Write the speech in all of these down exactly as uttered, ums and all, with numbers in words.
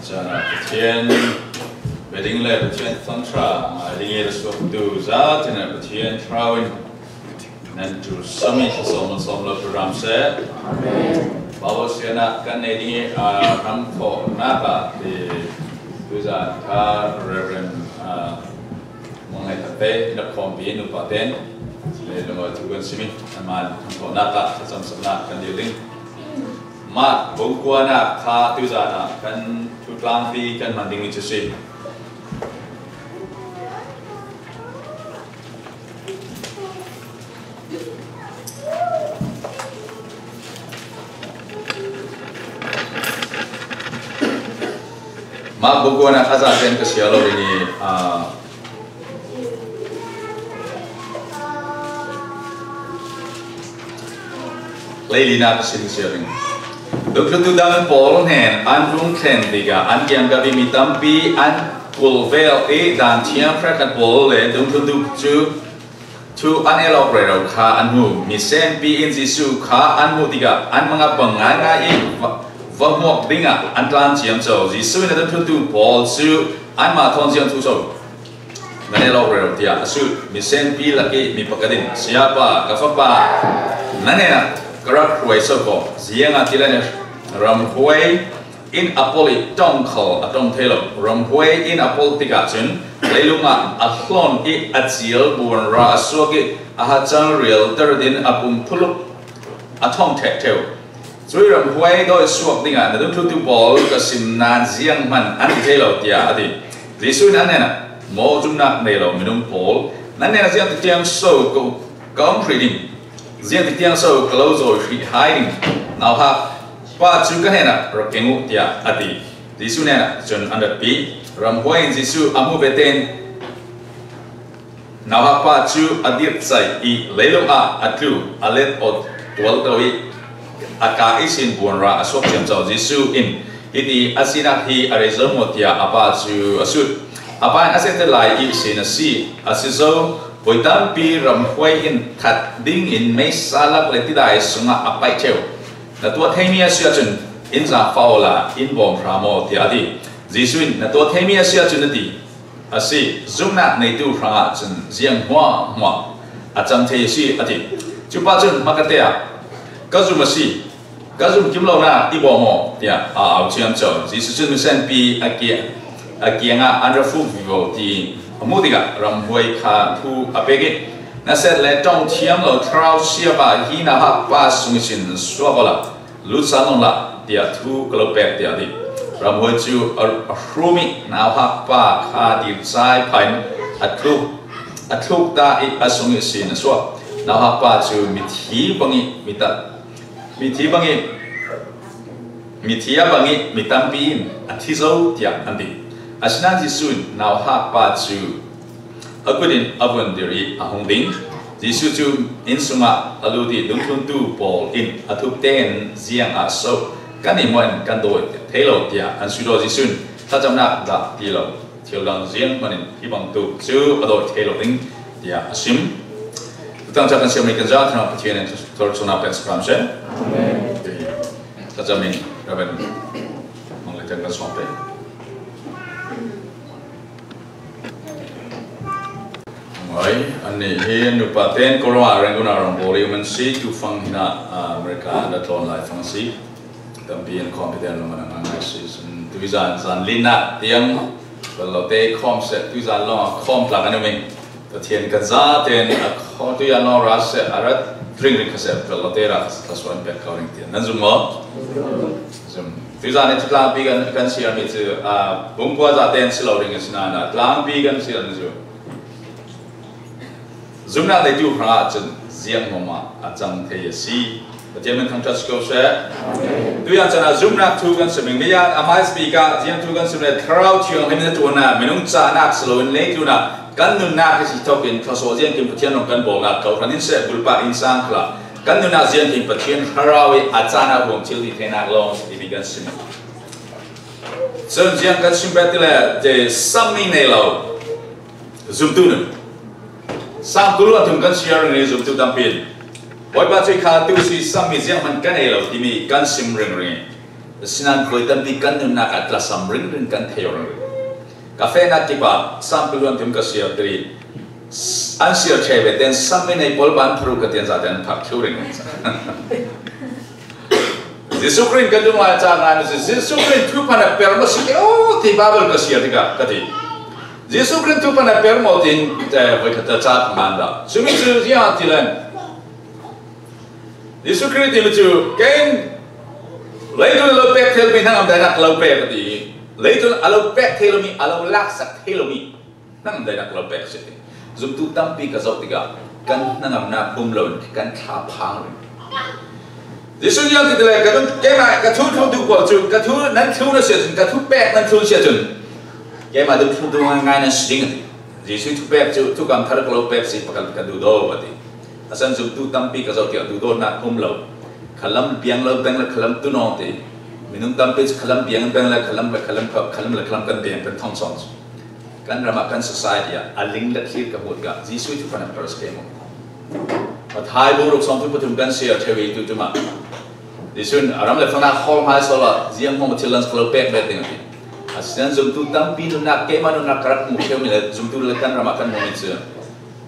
Chan ah Pathian bia ding le Pathian thangṭha ngai ding i ra suaktu zat in ah Pathian thlarau in nan ṭul sam i, sawm sawm lo program seh. Amen. Bible siatna kan nei ding i, ah, ram thawhnak ah ti tuzan kha Reverend, ah, Mang Lai Thangte, i rak khawmpi nupa ten le lungawai thu kan sim i, anmah ram thawhnak ah thlacam sapnak kan dir ding. Mark bung kuanak kha tuzan ah kan thu tlangpi kan hman ding mi cu si. Mark bung kuanak a zaten ka siar lo ding i, ah, Leilina ka sin siar ding. Dungthluntu dang pawl hnen an rung thlen tikah an kiangkap i mi tampi an kulh vel i dan thiam hrekkhat pawl le dungthluntu cu thu an el awk rero kha an hmu. Misenpi in Jesuh kha an hmuh tikah an mangap bang ngaingai i va, va hmuak dingah an tlan ciamco. Jesuh in a dungthluntu pawl cu anmah thawn ziang thu so nan el awk rero tiah a sut. Misenpi lak i mi pakhat in, "Sayapa, ka fapa na hnenah ka rak hruai so ko. Ziangahtile ramhuai in a pol i ṭong khal a ṭong thei lo. Ramhuai in a pol tikah cun leilung ah a hlawn i a cial buanra a suak i a hacang rialter in a pum phuluk a thong ṭheh ṭheu. Cui ramhuai dawi suak dingah na dungthluntu pawl ka sim nain zianghman an ti thei lo," tiah a ti. Jesuh in an hnenah, "Maw zumhnak nei lo minung pawl, nan hnenah ziangtik tiang so ka, ka um hrih ding? Ziangtik tiang so ka lo zawi hrih hai ding? Nauhak pa cu ka hnenah rak keng uh," tiah a ti. Jesuh hnenah cun an ratpi. Ramhuai in Jesuh a hmuh ve tein nauhak pa cu a dirhcaih i leilung ah a tlu, a let aw tualto i a ka ihsin buanra a suak ciamco. Jesuh in, "Hiti a sinak hi a rei zo maw?" tiah a pa cu a sut. A pa in, "A si te lai ihsin a si. A si zo, voi tampi ramhuai in that dingin meisa lak le tidai sungah a paih ṭheu. Na tuah theimi a si ahcun in zaangfah awla in bawm hram aw," tiah a ti. Jesuh in, "Na tuah theimi a si ahcun," a ti. "A si, zumhnak neitu hrangah cun ziang hmuahhmuah a cang thei a si," a ti. Cupa cun hmakate ah, "Ka zum a si, ka zumkim lonak i bawm aw," tiah a au ciamco. Jesuh cun misenpi a kia, a kiangah an ra fuk vivo ti a hmuh tikah ramhuai kha thu a pek i, "Na set le ṭong thiam lo thlarau siapa hi nauhak pa sung ihsin suak awla lut sal nawn la, tiah thu ka lo pek," tiah a ti. Ramhuai cu a, a hrum i nauhak pa kha dirhcai phan a tluk, a tluk ta i a sung ihsin a suak. Nauhak pa cu mithi bang i mi ta, mithi bang i, mithi a bang i mi tampi in a thi zo, tiah an ti. Asinain Jesuh in nauhak pa cu a kut in a vun dir i a hung ding. Jesuh cu inn sungah a lut i dungthluntu pawl in a thup tein, "Ziang ah so kan i muan kan dawi thei lo?" tiah an sut aw. Jesuh in, "Thlacamnak dah ti lo thil dang zianghman in hi bangtuk cu a dawi thei lo ding," tiah a sim. Tutang ca kan siarmi kan za thang Pathian in thawr cunah pek sakram seh. Amen. Thlacam in Reverend Mang Lai Teng kan sawm pei. Ngai, annih hi nupa ten Colorado Rangoon ah ram pawl i um an si, tu fang hinah, ah, America an rak tlawn lai fang a si. Tampi an khawmpi ten lawmh an ngai si. Tuizan zan linak tiang bel lo te khawm seh, tuizan lawng a khawm tlak an um i Pathian kan za ten a khawm, tuizan lawng ra seh, a rat ringring kha seh, bel lo te ra kha suan pek kho ring tian. Nan zum maw? Zum. Tuizan i cu tlangpi kan, kan siarmi cu, ah, bungkua za ten si lo ring a si nain ah tlangpi kan siarmi cu zumhnak neitu hrangah cun ziang hmawmah a cang thei a si. Pathian min thangṭhat si ko seh. Tuizan chan ah zumhnak thu kan sim i, mi ah a hmaisabik ah ziang thu kan sim le Thlarau Thianghlim in a tuan ah minung cahnak si loin leitlun ah kan nunnak hi si thawk in thluasuah ziangkim Pathian rung kan bawlnak kawhhran in seh, bulpak innsang khal ah kan nunnak ziangkim Pathian Thlarau i a caan ah huam thil ti theinak lawng si timi kan sim. Cun ziang kan sim pek ti le, sammi nei lo zumtu nun. Sang kul a thum kan siar ringring zumtu tampi in Bawipa cu kha tu si, sammi zianghman kan ei lo timi kan sim ringring i Sinan voi tampi kan nunnak ah tlasam ringring kan thei ringring. Ka fehnak kip ah Sam kul le thum ka siar dih. An siar ṭheh ve ten sam mi nei pawl ban pharu ka tian zate an phak thlu ringring. Jesuh Khrih kan tung lai ca ngai na si, Jesuh Khrih thuphan a per maw si ke aw ti Bible ka siar tikah ka ti. Jesuh Khrih thuphan a per maw tin, eh, voi khat ca ngan dah. Sumi cu ziah ti len. Jesuh Khrih timi cu, kei in leitlun a lo pek thei lomi hnangam dainak ka lo pek a ti. Leitlun a lo pek thei lomi, a lo laksak thei lomi hnangam dainak ka lo pek a si. Zumtu tampi ka zoh tikah kan hnangamnak pum lo in kan thla phang rih. Jesuh nih an ti le, ka dum, keimah ka thu thluntu pawl cu, ka thu nan thlun a si ahcun, ka thu pek nan thlun si ahcun, keimah dum thluntu ngaingai nan si ding a ti. Jesuh thu pek cu, thukam thar ka lo pek si, pakhat ka duhdaw a ti. A san zumtu tampi ka zoh tiah duhdawtnak um lo. Khalam biang lo peng le khalam tun awng ti. Minung tampi cu khalam biang peng le khalam le khalam, khalam le khalam kan biang kan thong sawn cu. Kan ram ah kan society ah a ling le thlir ka hmuh tikah Jesuh thuphan a per si ke maw? Matthai bung ruk sawmthum pathum kan si a ṭheu i tu cuma. Jesuh in a ram le fangnak hawl hmai sawla ziang hmawm a thil lan ka lo pek bet ding a ti. A sinan zumtu tampi nunnak keimah nunnak ka rak hmuh ṭheu mi le zumtu le kan ram ah kan hmuh mi cu.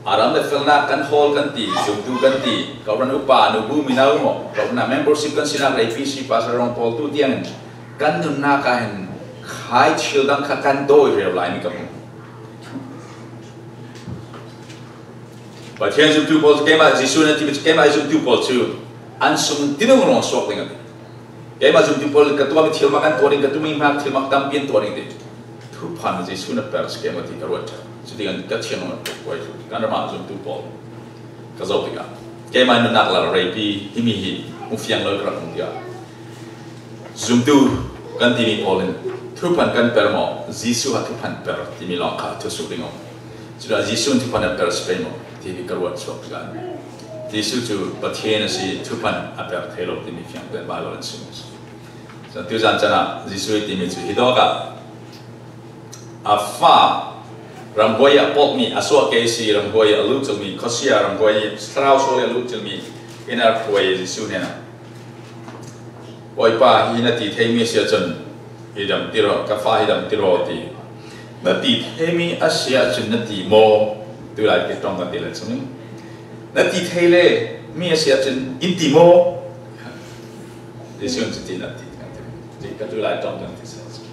A ram le felnak kan hawl kan ti, zumtu kan ti, Kawlram upa, nubu, mino maw, Kawlram membership kan sinak leipi si, pastor rong pawl tu tiangin kan nunnak ah hin khai thil dang kha kan dawi reu lai mi ka hmu. Pathian zumtu pawl cu keimah Jesuh na timi cu keimah zumtu pawl cu an sung tinung lawng suak ding a ti. Keimah zumtu pawl ka tuahmi thil mak an tuah ding, ka tumi hnak thil mak tampi an tuah ding ti. Thuphan Jesuh na per si keimah ti ka ruat ṭhan. Cutikah ka thiang lo, kan ram ah zumtu pawl ka zoh tikah keimah nunnak lal reipi himi hi hmu fiang lo ka rak um tikah zumtu kan timi pawl in thuphan kan per maw, Jesuh a thuphan per timi lawng kha thusuk ding um. Cudah Jesuh in thuphan a per si pei maw? Timi ka ruat suak tikah Jesuh cu Pathian a si, thuphan a per thei lo timi fiang tein Baibal in sim. Cun tuzan can ah Jesuh i timi cu hi dawk ah a fa ramhuai ah a pawlmi, a suah ke si ramhuai ah a lut cilmi, khuasia ramhuai, thlarau sual i a lut cilmi in a hruai Jesuh hnenah, Bawipa, hi na ti theimi a si ahcun hi damtir aw, ka fa hi damtir aw, a ti. Na ti theimi a si ahcun na ti maw? Tulai ke ṭong kan ti le cun na ti thei le mi a si ahcun in ti maw? Jesuh in cuti na ti kan ti. Ti ka tulai ṭong kan ti si ahcun.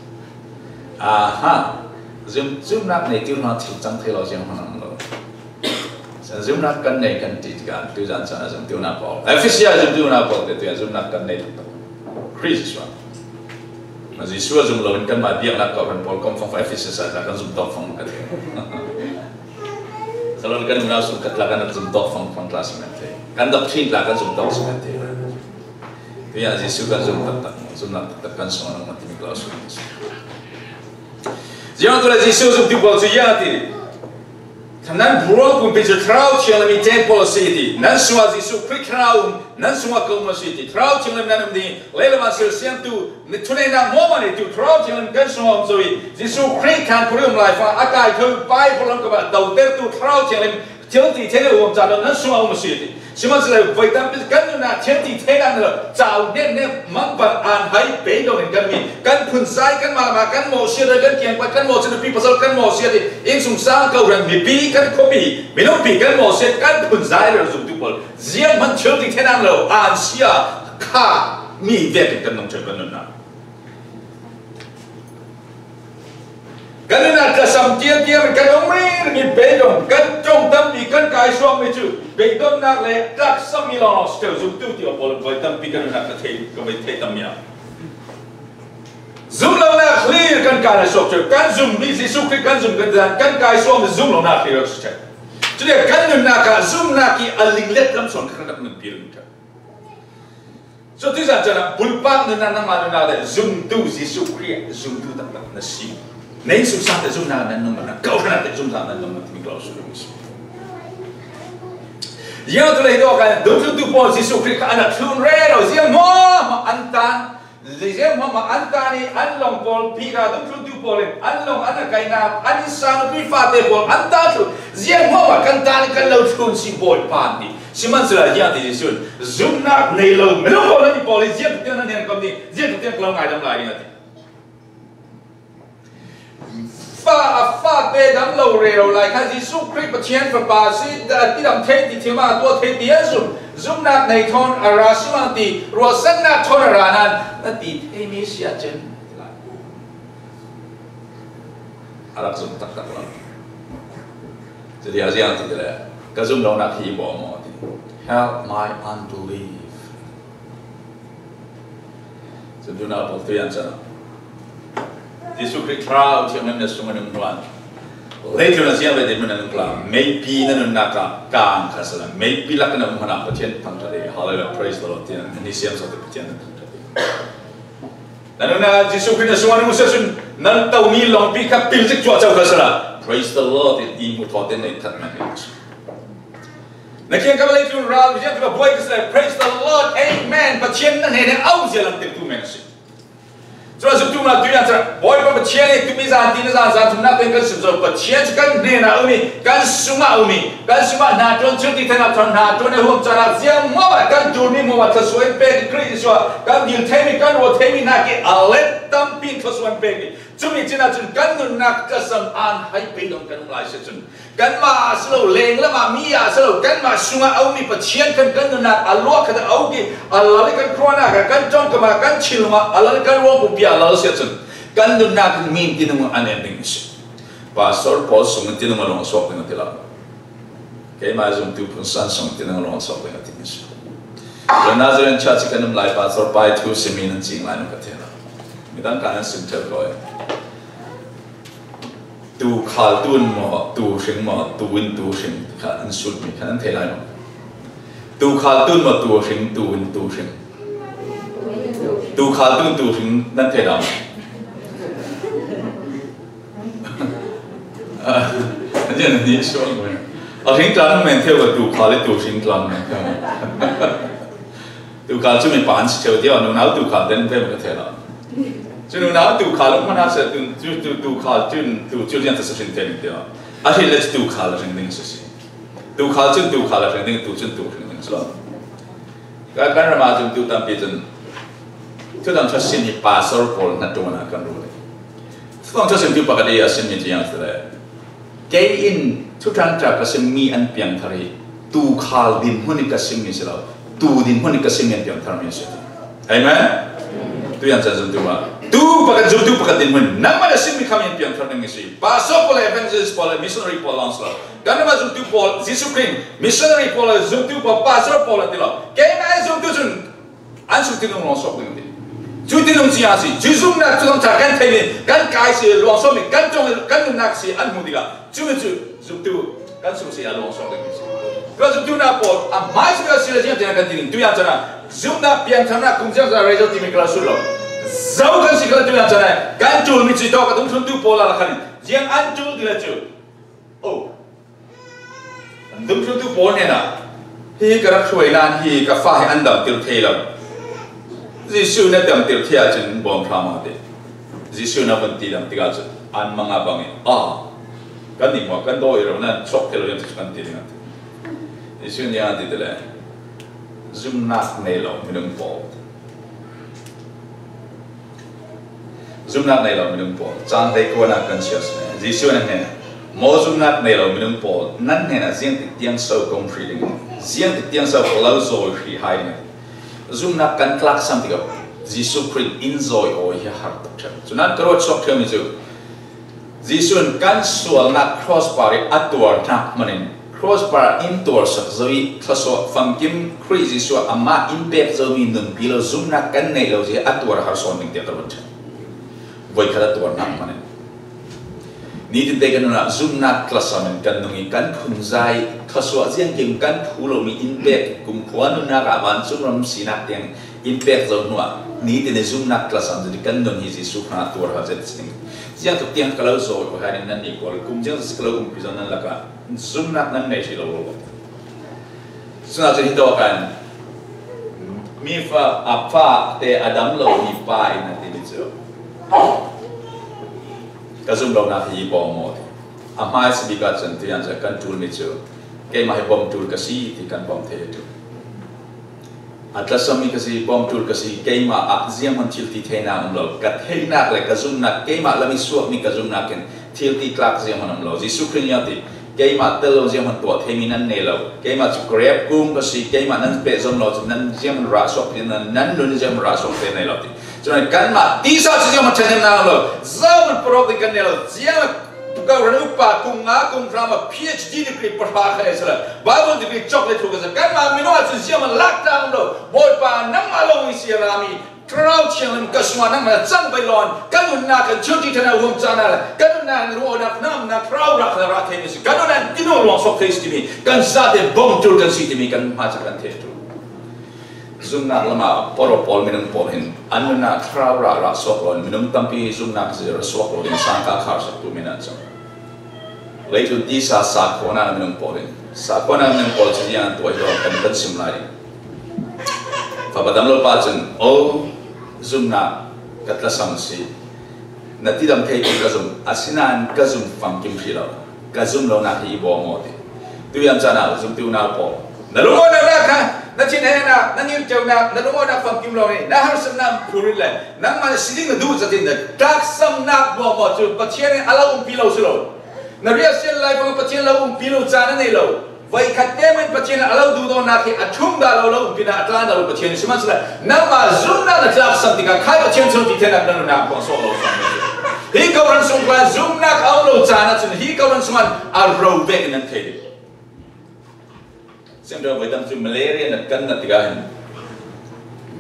Aha, zum, zumnak nei tirhnak thil cang thei lo ziang hmanh an lo. Cun zumnak kan nei kan ti tikah tuzan caan a zumtu hna pawl, Efesa zumtu hna pawl te tuah zumnak kan nei taktak. Khrih Jesuh ah. Na Jesuh a zum loin kanmah biaknak kawhhran pawl kom fangfang Efesa sa kan zum tawk fang kan ti. Salon kan unau sung khat tla kan zum tawk fang fang tla si kan ti. Kan doctrine tla kan zum tawk si kan ti. Tuah Jesuh kan zum taktak, zumnak taktak kan sung a nang mah timi klau sung. Ziang tu le Jesuh zumtu pawl cu ziang ti. Nan buruang pumpi cu Thlarau Thianghlim i temple a si ti, nan sungah Jesuh Khrih Thlarau um, nan sungah ka um a si ti, Thlarau Thianghlim nan um ding, lei le van siangtho, thuneihnak hmuahhmuah neitu Thlarau Thianghlim kan sungah um zo i, Jesuh Khrih khan khuri um lai fangah a kai kho, Baibal lam kaba dotertu Thlarau Thianghlim thil ti thei le huam ca nan sungah um a si ti. Sihmanhsehlaw voi tampi kan nunnak thil ti theinak nih lo, cau hnemhnem, mangpar, aan hai, beidong in kan mi, kan phunzai, kan mah lamah kan mawhsiat, kan kiangpat, kan mawhsiat, nupi pasal kan mawhsiat, innsungsang, kawhhran, mipi, kan khuapi, minungpi kan mawhsiat, kan phunzai rero zumtu pawl zianghman thil ti theinak nih lo, aan sia kha mi vekin kan nung ṭheu kan nunnak. Kan nunnak tlasam tiang tiang kan um ringring i beidong, kan ṭong tampi kan kaisuakmi cu beidonnak le tlasam mi lawnglawng si ṭheu zumtu ti awk pawl voi tampi kan nunnak ka thei, ka voi thei tam mi ah. Zum lonak hlir kan kai suak ṭheu, kan zummi Jesuh Khrih kan zum kan zan, kan kaisuakmi zum lonak hlir si ṭheu. Cuti kan nunnak ah zumnak i a linglet lam sawn kan rak nunpi ring ṭheu. Cu tuzan caan ah bulpak nunnak, nangmah nunnak le zumtu Jesuh Khrih zumtu taktak na si. Na innsungsang te zumnak nan nung, na kawhhran te zumnak nan nung, na timi klau su si. Ziang tu le hi dawh kan dungthluntu pawl Jesuh Khrih kha an a thlun rero, ziang hmuahhmuah an tan, ziang hmuahhmuah an tan i an lawng pawl pi kha dungthluntu pawl in an lawng an a kaihnak, an innsang nupi fate pawl an tan thlu, ziang hmuahhmuah kan tan i kan lo thlun si Bawipa an ti. Sihmanhsehlaw ziang ti Jesuh in zumhnak nei lo minung pawl nan i pawl i ziang tiang nan hian kam ding, ziang tiang lo ngaidam lai ding a ti. Fa, a fate dam lo rero lai khan Jesu Khrih Pathian Fapa si, a tidam thei ti thil ma tua thei ti a zum, zumnak nei thawn a ra si mang ti, ruahsannak thawn a ra nan, na ti thei mi si a cen. A rak zum taktak lo. Cuti a ziang ti le, ka zum lonak hi bawm maw ti. Help my unbelief. Cun tuna pawl tuian cang. Jesu Khrih Thlarau thiang nan na sung an um hnuan. Leitlun a ziang ve dinhmun an um kla. Meipi na nunnak ah kang kha sala. Meipi lak na um hna Pathian thangṭhat e. Hallelujah, praise the Lord. Tiang ni siam sa Pathian thangṭhat e. Na nunnak Jesu Khrih na sung an um sala cun nan tomi lawngpi kha pil zik cuah cau kha sala. Praise the Lord. In i hmu thawh ten na i that man. Na kiangkap a leitlun ral, ziang tuk a buai ka si lai, praise the Lord, amen, Pathian na hnen in au zia lam tirtu men a si. Cun a zumtu hna tuian cang, Bawipa Pathian nih tumi zan ti na zan zan thumnak tein kan sim zo, Pathian cu kan hnen a um i, kan sung a um i, kan sung ah hna ṭuan thil ti thei nak thawn hna ṭuan i huam caan ah ziang maw kan ṭulmi maw thluasuah in pek i Khrih Jesuh ah kan dil theimi, kan ruah theimi hna khi a let tampi in thluasuah in pek i, cumi cin ahcun kan nunnak tlasam an hai pei dong kan um lai si cun, kanmah ah si lo, lenglam ah mi ah si lo, kanmah sungah a ummi Pathian khan kan nunnak a luah khat a uk i a lal i kan khua nak ah, kan ṭongkam ah, kan thinlung ah a lal i kan ruang pumpi ah a lal si ahcun kan nunnak in mi in tinung an en ding a si. Pastor pawl sung in tinung a luang suak ding a ti lo. Keimah zumtu phunsan sung in tinung a luang suak ding a ti a si. Cun Nazareth church kan um lai, pastor pai thu simi nan cing lai nan ka thei lo. Midang kha nan sim ṭheo ko. Tuukhal tun maw, tuuhring maw, tuin tuuhring kha an sutmi kha nan thei lai maw? Tuukhal tun maw, tuuhring, tuin tuuhring? Tuukhal tun tuuhring nan thei lai maw? An zian ni sual maw? A hring tlan men theu ka tuukhal i tuuhring tlan men theu. Tuukhal cu mi pa an si ṭheo tiah nunau tuukhal ten ve ka thei lo. Cu nunau tuukhal um hmanh ah si tu, tu, tu, tuukhal cun tu cu ziang ta si hrin te ning tiah a hrin le cu tuukhal a hring ding si si. Tuukhal cun tuukhal a hring ding, tu cun tu hring ding si lo. Ka kan ram ah cun tu tampi cun Thuthang ṭha sim hi pastor pawl hnaṭuan ah kan ruat. Thuthang ṭha sim tu pakhat i a simmi cu ziang si le. Kei in Thuṭhang ṭha ka simmi an piangthar hi tuukhal dinhmun i ka simmi si lo, tu dinhmun i ka simmi an piangtharmi a si. Amen? Tu yan chan zumtu ah tu pakhat zumtu pakhat dinhmun nangmah na simmi khami an piangthar ding a si. Pastor pawl le evangelist pawl le missionary pawl lawng si lo. Kan nama zumtu pawl, Jesuh Khrih missionary pawl le zumtu pawl, pastor pawl an ti lo. Keimah zumtu cun an sung tinung lawng suak ding a ti. Cu tinung cia si, cu zumnak cu thangṭha kan theimi, kan kai si, lawng suakmi, kan ṭong, kan nunnak si, an hmuh tikah, cumi cu zumtu kan sung si, a lawng suak ding a si. Tua zumtu na pawl, a hmai si, a si le ziang tiang kan ti ding. Tu yan chan ah, zumnak piangtharnak kum ziang chan ah rei zo timi ka lo sut lo. Zo kan si kha tu yan chan ah, kan ṭulmi cu tawk a dungthluntu pawl ah khan ziang an ṭul ti le cu. Oh. An dungthluntu pawl hnenah, "Hi ka rak hruai nain hi ka fa hi an damter thei lo. Jesuh in a damter thei ahcun bawm hram a ti." Jesuh in a vun ti dam tikah cun an mang ah bang i, "Ah, kan nih maw kan daw i ro nan chuak thei lo," tiah kan ti ding a ti. Jesuh nih a ti ti le, zumnak nei lo minung pawl. Zumnak nei lo minung pawl, cang dei kuan ah kan sias. Jesuh in a hnenah, "Maw zumnak nei lo minung pawl, nan hnenah ziangtik tiang so kong hri ding, ziangtik tiang so ka lo zawi hri hai ding." Zumnak kan tlaksam tikah Jesuh Khrih in zawi aw hi a har tuk ṭheu. Cu nan ka ruat suak ṭheumi cu Jesuh in kan sualnak cross par i a tuar hnak hmanh in, cross par in tuar sak zo i thluasuah famkim Khrih Jesuh ah amah in pek zomi nunpi lo zumnak kan neih lo zia a tuar har sawn ding tiah ka ruat ṭhan. Voikhat a tuar hnak hmanh in nitin te kan nunah zumnak tlasam in kan nung i kan phunzai thluasuah ziangkim kan phu lomi in pek kumkhua nunnak ah vancung ram sinak tiang in pek zo hnuah nitin i zumnak tlasam zet i kan nun hi Jesuh hnga tuar ha zet si. Ziang tuk tiang ka lo zawi ko hai in nan nih pawl kum ziang si ka lo umpi zo nan lakah zumnak nan nei hrih lo lo. Cunah cun hi tawk kan mi fa a fa te a dam lo mi pa in a timi cu ka zum lonak hi bawm maw? A hmai si bik ahcun tiang cun kan ṭulmi cu keimah hi bawm ṭul ka si ti kan bawm thei a ṭul. A tlasam mi ka si, bawmtul ka si, keimah ah zianghman thil ti theinak um lo. Ka theihnak le ka zumhnak, keimah lam i suak mi ka zumhnak in thil ti tlak zianghman um lo. Jesuh Khrih nih a ti, keimah tel lo zianghman tuah thei mi nan nei lo. Keimah cu grep kung ka si, keimah nan pehzom lo cu nan zianghman rah suak ti, nan, nan nun zianghman rah suak te nei lo ti. Cun kanmah tisa cu zianghman ṭhahnemnak um lo. Zohman paruk ding kan nei lo. Zianghman Kawhhran upa kum nga kum hra ma PhD degree pahra kha a si le, Bible degree cawk le thu ka si. Kanmah minung ah cun zianghman lak tlang lo. Bawipa, nangmah lawng in si a rami Thlarau Thianghlim ka sungah nangmah cang vai lawn, ka nunnak kan thil ti thana huam cahna le, ka nunnak lungawnak hnamnak thlarau rak le rah thei si. Ka nunnak tinu luang sok thei si timi, kan zate bawmtul kan si timi kan hmasa kan thei tu. Zumhnak lamah poro pawl, minung pawl hin an nunnak thlarau rah rah suak lo, minung tampi zumhnak zir suak lo ding sangka khar saktu min an cang. Leitlun tisa sakhuana minung pawl hin, sakhuana minung pawl cu ziang tuah hi lo kan, kan sim lai ding. Fapa dam lo pa cun, o, zumhnak ka tlasam si. Na tidam thei ti ka zum, asinain ka zum famkim hrih lo. Ka zum lonak hi i bawm aw ti. Tuian caan ah zumtu unau pawl, na lungawnak kha, na thinhengnak, na ngirteunak, na lungawnak famkim lo hi, na harsatnak phur in le nangmah na si ding na duh zat in na tlaksamnak bawm aw cu Pathian in a lo umpi lo si lo. Na riahsiat lai fang Pathian lo umpi lo caan a nei lo. Voikhat te man Pathian a lo duhdawtnak hi a ṭhum dah lo, lo umpinak a tlan dah lo Pathian si man sila, nangmah zumhnak na tlaksam tikah khai Pathian cu ti theinak na nunnak kong sawh lo. Hi kawhhran sung khan zumhnak a um lo caan ahcun hi kawhhran sung an a ro vekin nan thei ding. Siangtho voidam cu malaria na kan na tikah hin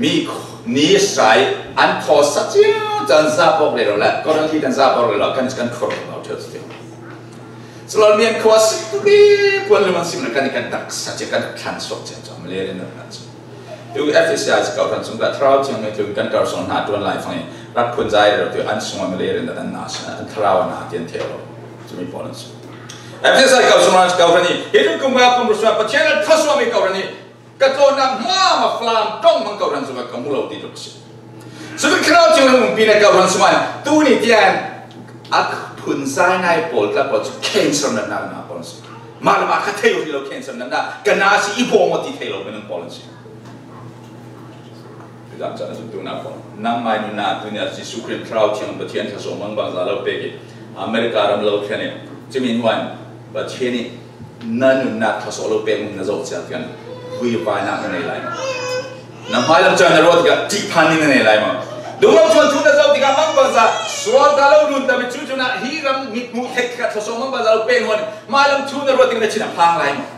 mi ni sai an thaw sa cio caan za pawk rero le kawhhran hi kan za pawk rero kan, kan khor lo ṭheu cu. Salon mian khua si tu bi puan lum an sim na kan, kan dak sa cia, kan thlan suak cia cang, malaria na kan cang. Tu F S I kawhhran sung ka thlarau thiang mi tu kan kar song hna tuan lai fang i rak phun zai rero tu an sung malaria na kan na sa, an thlarau na tian theu lo. Cumi pawl an sung. F S I kawhhran, kawhhran i hi tu kum ka kum ru sua Pathian a thluasuam i kawhhran i ka tlawnak hmama flam ṭong hmang kawhhran sung ka mu lo ti tuk si. Sutun Thlarau Thianghlim umpi na kawhhran sung an tu ni tian a phun zai nai pawl tla pawl cu cancer natnak na pawl an si. Mah lamah kha thei uh hi lo cancer natnak ka na si i bawm aw ti thei lo minung pawl an si. Zam caan a zumtu na pawl. Nangmah nunnak tu ni a Jesuh Khrih Thlarau Thiang Pathian thluasuah mangbangza lo pek i America ram lo thlen i cumi hnuan Pathian i na nunnak thluasuah lo pek na zoh cia tian vuivainak na nei lai maw? Na hmailam caan na ruah tikah ṭihphanning na nei lai maw? Dunglam chuan thu na zoh tikah mangbangza sual ta lo run ta mi cu cunah hi ram mit hmuh theih tikah thluasuah mangbangza lo pek hnuan hmailam thu na ruah tikah na chin a phang lai maw?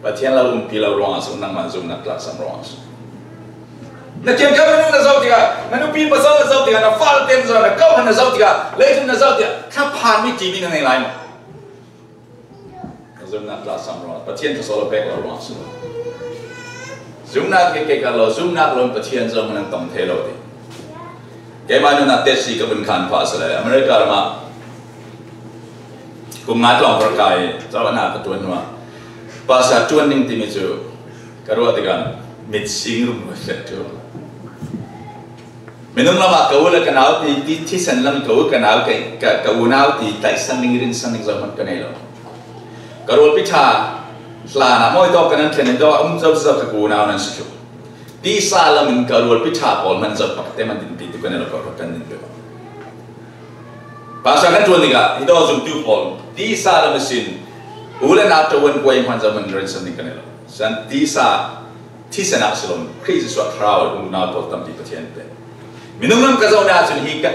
Pathian lo umpi lo ruangah cun nangmah zumhnak tlaksam ruangah cun na kiangkap minung na zoh tikah, na nupi pasal na zoh tikah, na fale na zoh, na kawhhran na zoh tikah, leitlun na zoh tikah thlaphan mi timi na nei lai maw? Zumhnak tla sam ruang, Pathian thluasuah lo pek lo ruang si lo. Zumhnak ke ke ka lo, zumhnak lo Pathian zong nan tong thei lo ti. Keimah nunah tesi ka vun khan pha si le, America lamah kum nga tlawng ka kai, cawana ka tuan hnuah. Pasa tuan ning timi cu ka ruah tikah mit sing rum ruat tu. Minung lamah ka u le ka nau ti, ti thisen lam ka u ka nau ka, ka, ka unau ti tlaihsan ding, rinsan ding zohhmanh ka nei lo. Ka rualpi ṭha hlan ah mawi tawk kan an thlen in dawh a um zozo ka unau nan si thluh. Tisa lam in ka rualpi ṭha pawl hmanh zoh pakhat te hmanh dinpi tu ka nei lo, pakhat kan dinpi lo. Pastor kan ṭuan tikah hi dawh zumtu pawl tisa lam ihsin u le nau ṭuan kuai hmanh zohhmanh rinsan ding ka nei lo. San tisa thisen ah si lo, Khrih Jesuh ah thlarau a unau pawl tampi Pathian pe. Minung lam ka zohnak cun hi ka,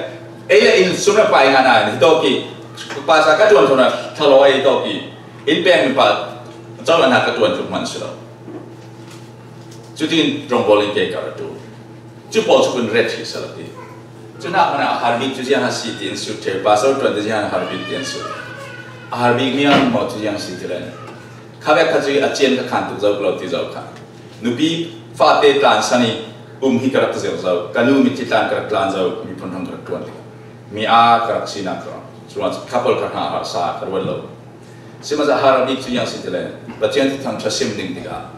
ei le in sum le pai ngah nain hi tawk i, Pastor ka ṭuan thawna thalaw ei tawk i, in peng mipa zohnak ka ṭuan tluk hmanh si lo. Cutin ṭongbawl in ke ka ra ṭul. Cu pawl cu kun ret hi sal a ti. Cu nak hmanh ah a har bik cu ziang a si ti in sut ṭheu, Pastor ṭuan ti ziang a har bik ti in sut. A har bik mi an maw cu ziang si ti len. Kha vek kha cu a cian ka khan tuk zo lo ti zo kha. Nupi fate tlansan i um hi ka rak zir zo, ka nu mitthli tlan ka rak tlan zo, miphun hrawng ka rak ṭuan tikah mi aa ka rak sinak ka rawh. Curuangah kha pawl ka hna harsa ka ruat lo. Sihmanhsehlaw har a bik cu ziang si ti le, Pathian thuthang ṭha sim ding tikah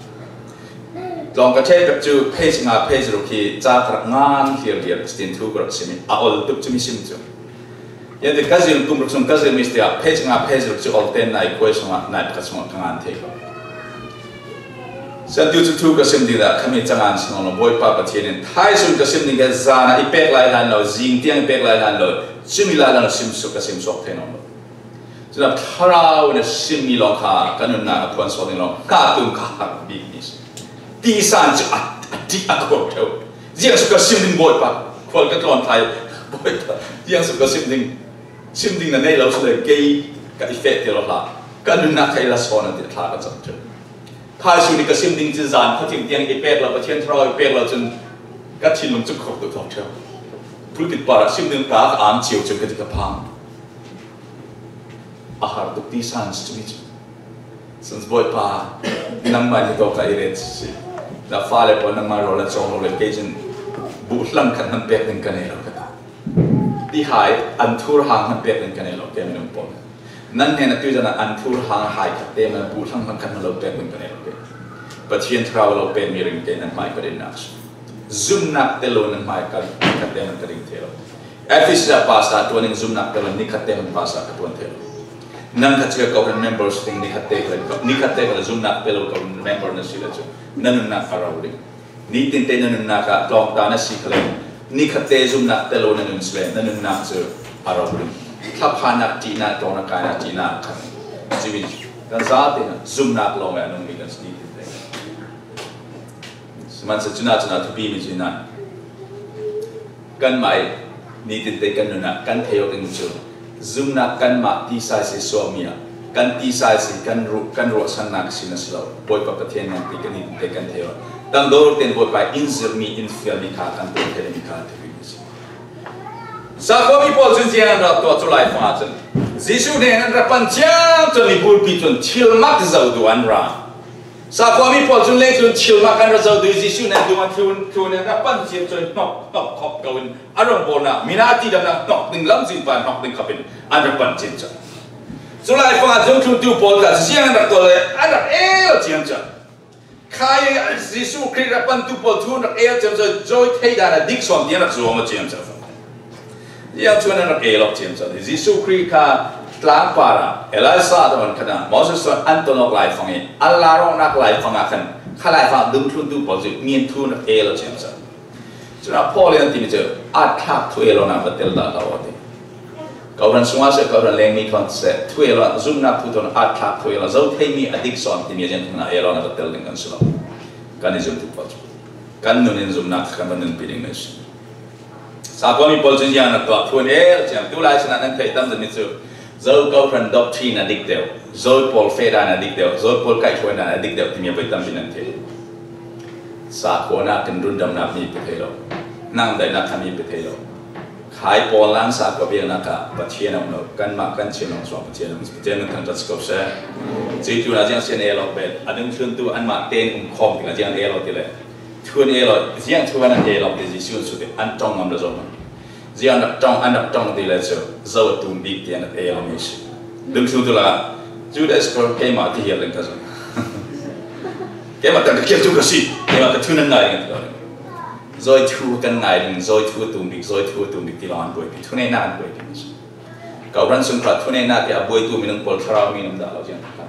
tlawng ka ṭheh pek cu page nga page ruk hi ca ka rak ngan hlir hlir, cutin thu ka rak sim i a ol tuk cu mi sim cu. Yan ti ka zil kum ruk sung ka zil mi si tikah page nga page ruk cu ol ten nai kuai sungah nai pakhat sungah ka ngan thei ko. Santu cu thu ka sim ding ah khami cangan si nawn lo, Bawipa Pathian in thaisun ka sim ding he zan ah i pek lai hlan lo, zing tiang i pek lai hlan lo, cumi lai hlan lo sim suk ka sim suak thei nawn lo. Cun a thlarau in a simmi lawng kha ka nunnak a phuan suak ding lawng hna tum kha harh bikmi si. Tisa in cu a, a ṭih a khur ṭheu. Ziang suk ka sim ding Bawipa, khual ka tlawn thai Bawipa, ziang suk ka sim ding, sim ding na nei lo si le kei ka i feh ti lo hlah, ka nunnak kha i la sawn a ti thla ka cam ṭheu. Thaisun i ka sim ding cun zan khuathim tiang i pek lo, Pathian thlarau i pek lo cun ka thinlung cu khur tuk thawk ṭheu. Pulpit par ah sim ding ka ka am cio cun ka ti ka phang. A har tuk tisa in si cumi cu. Cun Bawipa, nangmah ni tawk ah i ret si. Na fale pawl nangmah rawl an cawng lo le kei cun buhhlang khat hman pek ding ka nei lo ka ti. Ti hai an thur hang hman pek ding ka nei lo, kei minung pawl. Nan hnen atu zan ah an thur hang hai khat te man buhhlang hman khat hman lo pek ding ka nei lo, kei. Pathian thlarau lo pekmi ring kei nan hmai ka dinnak si. Zumnak tel lo nan hmai ka, khat te man ka ding thei lo. Efesa pastor tuan in zumnak tel lo, ni khat te man pastor ka tuan thei lo. Nan khat si ka Kohran members ding ni khat te ka, ni khat te ka zumnak tel lo Kohran member na si le cu na nunnak a ro ding. Nitin te na nunnak ah tlawng ta na si khale, ni khat te zumnak tel lo na nun si le, na nunnak cu a ro ding. Thlaphannak ṭihnak, tlawng na kainak ṭihnak khan. Cumi kan zate zumnak lawng le a nungmi kan si nitin te. Sihmanhsehlaw cuna cuna thupi mi cu nan kanmah i nitin te kan nunnak kan thei awk ding cu zumnak kanmah tisa si suahmi ah kan tisa si kan ruh, kan ruahsannak si na si lo. Bawipa Pathian nan ti kan nitin te kan thei awk. Tangdor tein Bawipa in zirhmi, in fialmi kha kan tuah thei dingmi kha thupi mi si. Sakhuami pawl cun ziang an rak tuah cu Laifang ah cun Jesuh hnen an rak pan ciang cun mipulpi cun thilmak zoh duh an ra. Sakhuami pawl cun lei cun thilmak an rak zoh duh i Jesuh hnen dum an thlun, thlun an rak pan ciang cun hnok, hnok khop ko in a rongbawlnak, mina a tidamnak hnok ding lamzin pa hnok ding khap in an rak pan ciang cun. Cu Laifang ah cun thluntu pawl kha ziang an rak tuah le an rak el ciang cun. Khai Jesuh Khrih rak pantu pawl thu an rak el ciamco, zawi thei dan a dik sawn ti an rak zuam a ciamco. Ziang cu an rak el awk ciamco. Jesuh Khrih kha tlangpar ah, Elijah tuan khan ah, Moses tuan an ton awk Laifang i, an lar awknak Laifang ah khan, kha Laifang dungthluntu pawl cu mi an thu an rak el a ciamco. Cun a Paul in an timi cu, at thlak thu el awknak va tel dah hlah u a ti. Kohran sungah seh, kohran lengmi khan seh, thu el awknak, zumnak thu thawn at thlak thu el awknak, zo theimi a dik sawn timi a ziang hna el awknak va tel ding kan si lo. Kan i zumtu pawl cu kan nun in zumnak kan va nunpi ding nan si. Sakhuami pawl cu ziang nak tuah thu an el ciang, tu lai sinah nan theih tam zet mi cu, zo kohran doctrine a dik deuh, zo pawl feh dan a dik deuh, zo pawl kaihhruai dan a dik deuh timi a voi tampi nan theih. Sakhuanak in rundamnak mi pe thei lo, hnangdaihnak kha mi pe thei lo. Khai pawl nan sakhuapiaknak ah Pathian a um lo, kanmah kan chin lawng suang Pathian a um, Pathian min thangṭhat si ko seh. Cuih tu ah ziang si an el awk bet, a dungthluntu anmah tein um khawm tikah ziang an el awk ti le. Thu an el awk, ziang thu an el awk ti Jesuh an sut i an ṭong ngam lo zoh hmanh. Ziang an rak ṭong, an rak ṭong ti le cu, zo a tum bik ti an rak el awk mi si. Dungthluntu la, Judas Iskariot keimah ti hiar len ka zong. Keimah tang ka kir tu ka si, keimah ka thu nan ngai ding a ti lo. Zawi thu kan ngai ding, zawi thu a tum bik, zawi thu a tum bik ti lawng an buai bik, thuneihnak an buai bik. Kohran sung kha thuneihnak hi a buaitu minung pawl thlarau mi an um dah lo, ziang kha.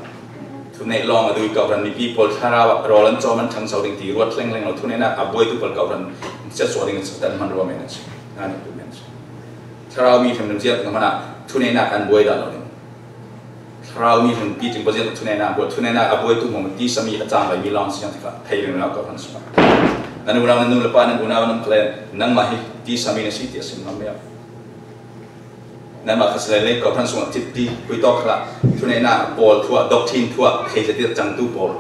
Thuneih lawng a duh i kohran mipi pawl thlarau ah rawl an cawm an ṭhangso ding ti ruat hlengleng lo, thuneihnak a buaitu pawl kohran siatsuah ding in Satan hman ruam men an si. Ngan i kum men an si. Thlarau mi hrimhrim ziang hmanh ah thuneihnak an buai dah lo ding. Thlarau mi hrimhrim picing paziat thuneihnak buai, thuneihnak a buaitu hmang tisa mi a cang lai mi lawng siang tikah thei ringring lo kohran sungah. Nan unau, nan nu le pa, nan unau, nan klen, nangmah hi tisa mi na si tiah sim ngam liau. Nanmah kha si le lei kohran sungah thit ti khui tawk hlah, thuneihnak pawl thuah, doctrine thuah, thei zet tiah cangtu pawl.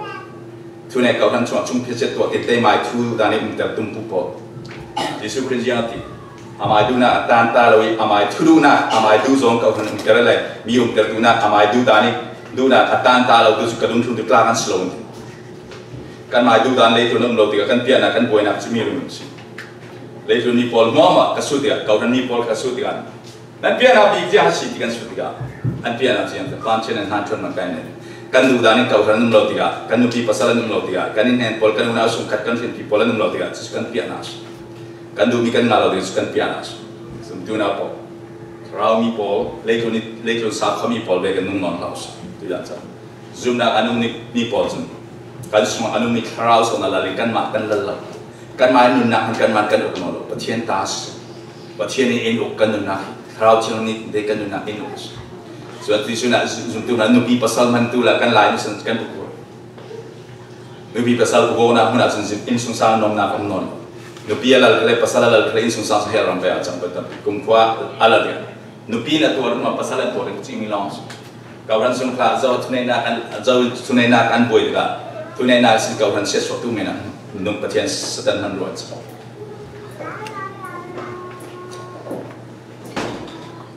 Thunei kohran chungah chungphia siat tuah tinte mai thu dan i umter tumtu pawl. Jesuh Khrih ziang a ti. Amai duhnak a tan ta lo i, amai thu duhnak, amai duh zong kohran umter le mi umter duhnak, amai duh dan i duhnak a tan ta lo tu cu ka dungthluntu tla kan si lo. Kan mai duh dan leitlun a um lo tikah kan piahnak, kan buainak cu mi rum si. Leitlun mi pawl hmuahhmuah ka sut tikah, kohran mi pawl ka sut tikah, nan piahnak bik tiah a si ti kan sut tikah, an piahnak ciang kan chin an hnan ṭhuan man kai nen. Kan duh dan in kohran an um lo tikah, kan nupi pasal an um lo tikah, kan in hnen pawl, kan unau sung khat, kan hrinpi pawl an um lo tikah, cu kan piahnak a si. Kan duhmi kan ngah lo ding cu kan piahnak a si. Zumtu unau pawl, thlarau mi pawl, leitlun i, leitlun sakhuami pawl ve kan nung nawn hlah u si. Tui dan cang. Zumhnak a nung mi, mi pawl cun Kan sungah a nungmi Thlarau sawhna lal in kanmah kan lal lo. Kanmah in nunnak hmang, kanmah kan uk nawn lo. Pathian ta si. Pathian in in uk kan nunnak hi. Thlarau Thianghlim in kan nunnak in uk si. Cuan ti sunah zumtu na nupi pasal man tu la kan lai ni san kan uk. Nupi pasal uk na hmun ah cun innsungsang nomnak om nawn lo. Nupi a lal kha le pasal a lal kha le innsungsang sa hel ram ve a cang pata kumkhua a lal ding. Nupi na tuar ma pasal a tuar ding cimi lawng si. Kau ran sung kha zo thuneinak an zo thuneinak an buai ding a thuneinak sin kau ran siat suak tu mena nung Pathian Satan hman ruat sa.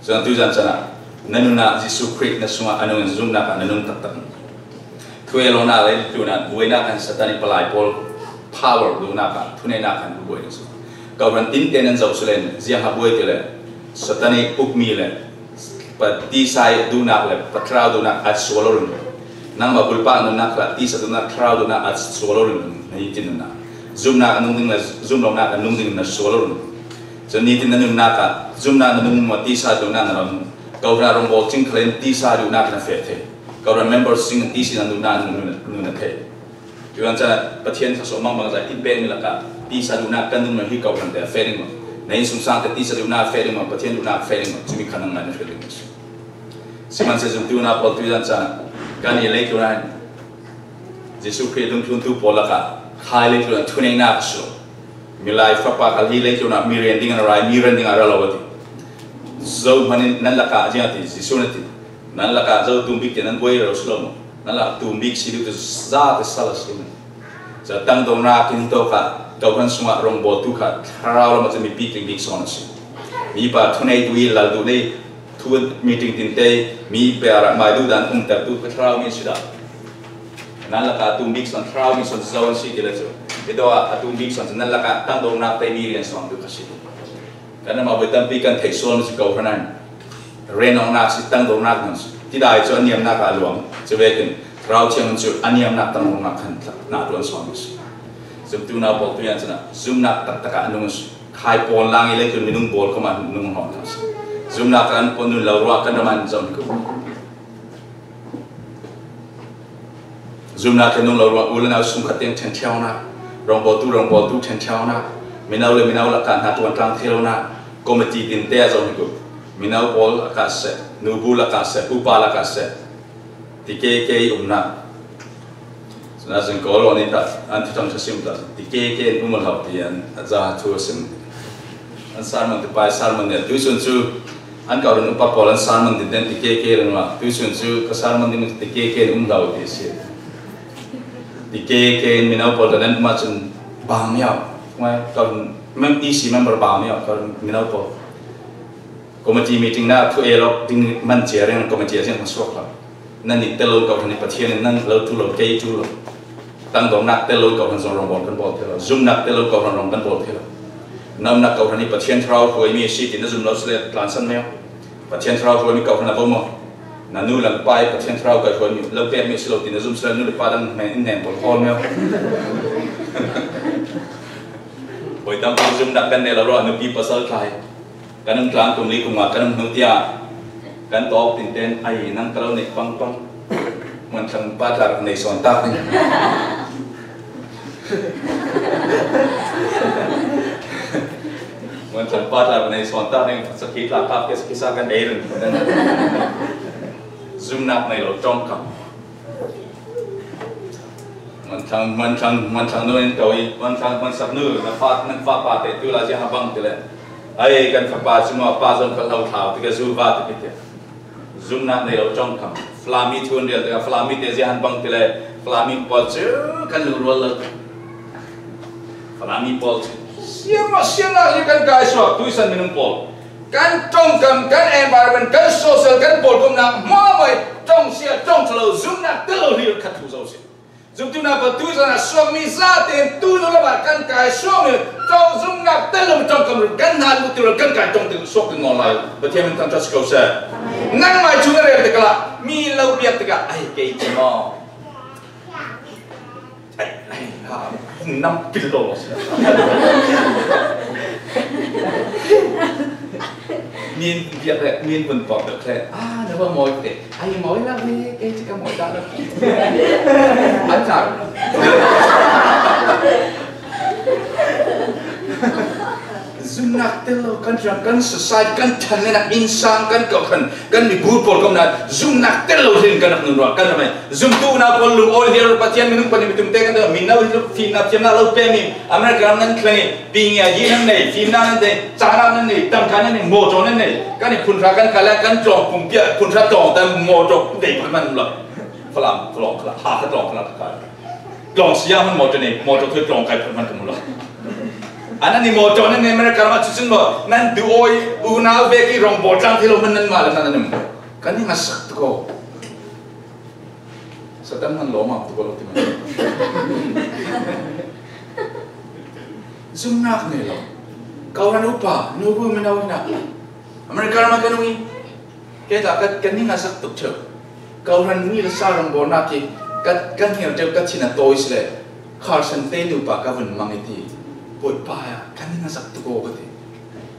Cun tuizan chan ah na nun ah Jesuh Khrih na sungah a nung in zumnak ah na nung taktak. Thuei lawngnak le tlunah buainak an Satan i palai pawl power duhnak ah thuneinak an buai ding si. Kau ran tin tein an zoh si len ziang ha buai ti le Satan i ukmi le pa tisa i duhnak le pa thlarau duhnak a sual lo ring. Nangmah bulpak nunnak kha tisa duhnak thlarau duhnak a sual lo ring. Na i tin nunnak zumnak a nung ding le zumlawngnak a nung ding na sual lo ring. Cun nitin na nunnak ah zumnak na nung maw tisa duhnak na ram kau hna rongbawl cing khalen tisa duhnak na feh thei. Kau ran member sing tisi na duhnak nun na thei. Tuan chan Pathian thluasuah mangbang zai tin pek mi lakah tisa duhnak kan nung hi kau ran te a feh ding maw? Na innsungsang te tisa duhnak a feh ding maw? Pathian duhnak a feh ding maw? Cumi kha nang ngai na hril ding si. Sihmanhsehlaw zumtu na pawl tuizan chan kan i lei tu nain Jesuh Khrih dungthluntu pawl lakah khai lei tu nain thuneinak a si lo. Milai fapa kha hi leitlun ah mi rian ding an rai, mi rian ding a ra lo a ti. Zohman in nan lakah a ziang a ti, Jesuh na ti. Nan lakah zo tum bik ti nan buai lo si lo maw? Nan lakah tum bik si duh tu za te sal a si lo. Ca tangdongnak in tawk ah kau hman sungah rongbawltu kha thlarau lam a cun mipi tling bik sawn a si. Mi pa thuneitu i lal duh nei thu meeting tinte mi pe a rak mai duh dan umtertu kha thlarau mi si dah. Nan lakah a tum bik sawn thlarau mi sawn zo an si ti le cu. Hi dawh ah a tum bik sawn cu nan lakah tangdongnak te mi rian sawn tu kha si. Kan amah voi tampi kan theih sual mi si ko hranan. Rian awknak si tangdongnak nan si. Tidai cu a niamnak ah a luang. Cuvekin thlarau thiang cu a niamnak tangdongnak khan hna tuan sawn mi si. Zumtu nau pawl tu yan cun zumnak taktak ah a nung a si. Khai pawl lang i leitlun minung pawl khamah nung hna si. Zumnak kan pawl nun lo ruah kan ram an zoh ko. Zumnak hi nung lo ruang u le nau sungkhat tiang ṭhenṭheunak, rongbawltu rongbawltu ṭhenṭheunak, mino le mino lakah hna ṭuantlang thei lonak, committee tinte a zoh hi ko. Mino pawl lakah seh, nubu lakah seh, upa lakah seh, ti ke ke i umnak. Cun a zin kawl nih ta an thuthang ṭha sim ta ti ke ke in um a hlau ti an a za thu a sim. An sermon ti pai sermon nih tuisun cu an kau rin upa pawl an sermon din den ti ke ke rin ma tuisun cu ka sermon ding ti ke ke in um hlau ti a si. Ti ke ke in mino pawl kan an um ahcun bang miau ngai kau rin mem E C member bang miau kau rin mino pawl. Committee meeting na thu e lok ding man cia riang committee a ziang kan suak hlau. Nan nih tel lo kau hran i Pathian in nan lo tu lo kei tu lo. Tangdawngnak tel lo kau hran zong rong bawl kan bawl thei lo. Zumnak tel lo kau hran rong kan bawl thei lo. Na umnak kau hran i Pathian thlarau hruaimi a si ti na zum lo si le tlansan meo. Pathian thlarau hruaimi kau hran a vo maw? Na nu le na pa i Pathian thlarau kai hruaimi lo pekmi a si lo ti na zum si le nu le pa dang hnen in hnen pawl hawl meo. Voi tampi zumnak kan nei lo ruah nupi pasal tla hi. Kan um tlang kum li kum nga kan um hnu tiah kan tawk tinten ai nang ka lo neih pangpang. Muanthlang pa tla rak nei sawn tak ding. Muanthlang pa tla rak nei sawn tak ding. Sakhi tla kap ke sakhi sa kan ei ring. Zumnak nei lo ṭongkam. Muanthlang, muanthlang, muanthlang nu in ko i, muanthlang, muansak nu, na fa, nan fapa te tu la ziang a bang ti le. Ai, kan fapa cu ma pa zong kan lo thlau ti ka zu va ti pi ti. Zumnak nei lo ṭongkam. Flami thu an rial ti ka Flami te ziang a bang ti le. Flami pawl cu kan lungrual lo. Flami pawl cu siangah siangah hi kan kai suak tuisan minung pawl. Kan ṭongkam, kan environment, kan social, kan pawlkomnak hmuahhmuah ṭong sia ṭong ṭha lo zumnak tel lo hi khat thu zo si. Zumtu na pa tu zan a suakmi zate tu nu lamah kan kai suakmi ṭong zumnak tel lo ṭongkam kan hna lu ti lo kan kai ṭong ti suak ti nawn lai. Pathian min thangṭhat si ko seh. Nangmai cu na rel tikah mi lo piak tikah ai kei ti maw? Ai, ai, ha, nam pil lo lo si. Min biak le min vun pawk deuh khle. Ah, na va mawi te. Ai, mawi la ve, kei ci ka mawi dah lo. An car. Zumnak tel lo, kan ṭuan, kan society, kan ṭhanngaihnak, innsang, kan kohhran, kan mibur pawl kawmna zumnak tel lo hin kan rak nun ruah, kan ram ai. Zumtu unau pawl lungawi hial, Pathian minung pahnih mitum te kan deuh, mino hi tluk, fimnak thiamnak lo pemi, America ram nan thleng i, pingia yi nan nei, fimnak nan nei, cahnak nan nei, tangka nan nei, motor nan nei, kan i phunhra kan kal le, kan tlawng pumpi ah, phunhra tlawng tan motor dei phal man lo. Falam, tlawng, Falam, ha ka tlawng, Falam ka kal. Tlawng sia hmun motor nei, motor thui tlawng kai phal man ka mu lo. An an i motor nan nei, America ram ah cucun maw, nan duh awi, unau vek i rawngbawl tlang thei lo hmun nan mah le nan an um. Kan i ngasak tuk aw. Satan man lawm ah tuk aw lo ti man. Zumnak nei lo. Kawhran upa, nu bu mino hi na. America ram ah kan um i. Kei ta kan, kan i ngasak tuk ṭheu. Kawhran mi le sa rawng bawlnak hi ka, kan hngel ṭeu ka thin a tawi si le Carson te nupa ka vun mang i ti. Bawipa, kan i ngasak tuk aw ka ti.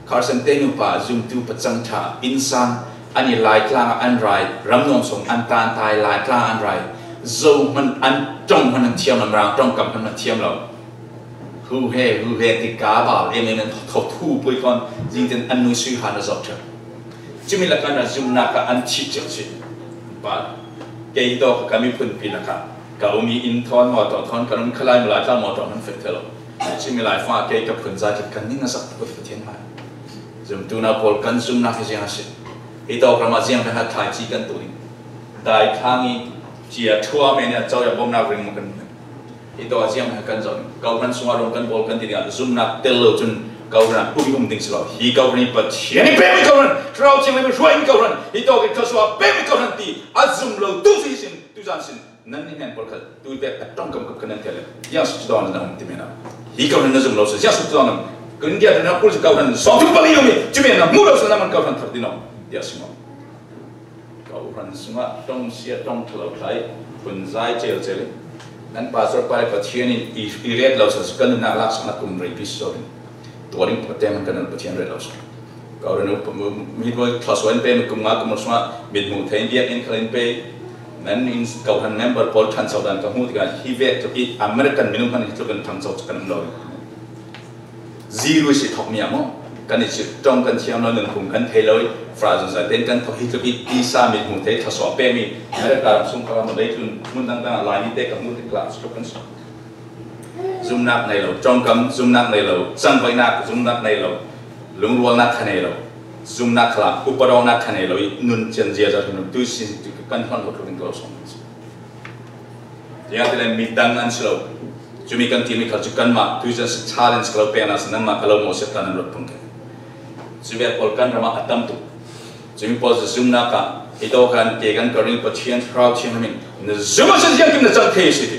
Carson te nupa zumtu pacang ṭha, innsang, an i Laitlang ah an rai, ramnuam sung an tan tai, Laitlang ah an rai. Zo hman an ṭong hman an thiam lo, Mirang ṭongkam hman an thiam lo. Hu he, hu he ti ka bal em em an tho thu pui khawn, zingtin an nui sui han a zawk ṭheu. Cumi lakah an zumnak ah an thih ṭheu si. Bal. Kei hi tawk ka miphunpi lakah ka um i inn thawn, mawtaw thawn, kan um khalai, mulai tla mawtaw hman fek thei lo. Cumi lai fa kei ka phun zai kan ning a zak put Pathian hmai. Zumtu na pawl kan zumnak hi ziang a si. Hi tawk ram ah ziang kan hat thai ci kan tu ding. Dai thang i cia thuam e nia, cau ya bomnak ring mu kan. Hi tawh a ziang kan zoh. Kawhran sungah rawng kan bawl kan ti dingah zumnak tel lo cun kawhran ah uk i um ding si lo. Hi kawhran hi Pathian i pekmi kawhran, Thlarau Thianghlim i hruaimi kawhran, hi tawk i thluasuah a pekmi kawhran ti a zum lo tu si sin, tuzan sin nan ni hnen pawl khat tu i pek a ṭong kam kap kan nan tel le ziang suk dawn nan ti mena. Hi kawhran na zum lo si ziang suk dawn nan. Kan dia na kul si kawhran sawm tu pali yomi cumi na mu lo si na man kawhran thar ti no. Dia si mo. Kawhran sungah ṭong sia ṭong ṭha lo thlai hun zai cel cel in nan pastor pa le Pathian in i, i ret lo sa kan nunnak lak sungah kum reipi so in tua ding pakhat te man kan nun Pathian ret lo sa. Kawhran u mi tuai thla suan pe mi kum nga kum sungah mit mu thei biak in khalin pe nan in kawhran member pawl ṭhan sau dan ka hmuh tikah hi vek tuk i American minung hman hi tuk in thang sau kan um lo. Zero si thok mi a maw? Kan i cip ṭong kan thiam lo, nunphung kan thei lo i, fra zungzal ten kan thok hi tluk i, tisa mit hmuh thei thluasuah pekmi America ram sung kha ram leitlun hmun dangdang ah Laimi te ka hmuh tik lak si tluk kan si. Zumnak nei lo, ṭongkam zumnak nei lo, cangvaihnak zumnak nei lo, lungrualnak kha nei lo, zumnak kha la, upa dawngnak kha nei lo i, nun cian ziaza nun tu si kan hon lo tluk in ka lo sawm. Ziangahtile midang an si lo. Cumi kan timi khal cu kanmah tuizian si challenge ka lo peknak si nangmah ka lo mawhsiat ta nan ruat pung keng. Cuvek pawl kan ramah a tam tuk. Cumi pawl cu zumnak ah i tawkan ke kan ka ring Pathian Thlarau Thianghlim in na zum a si ziangkim na cang thei a si ti.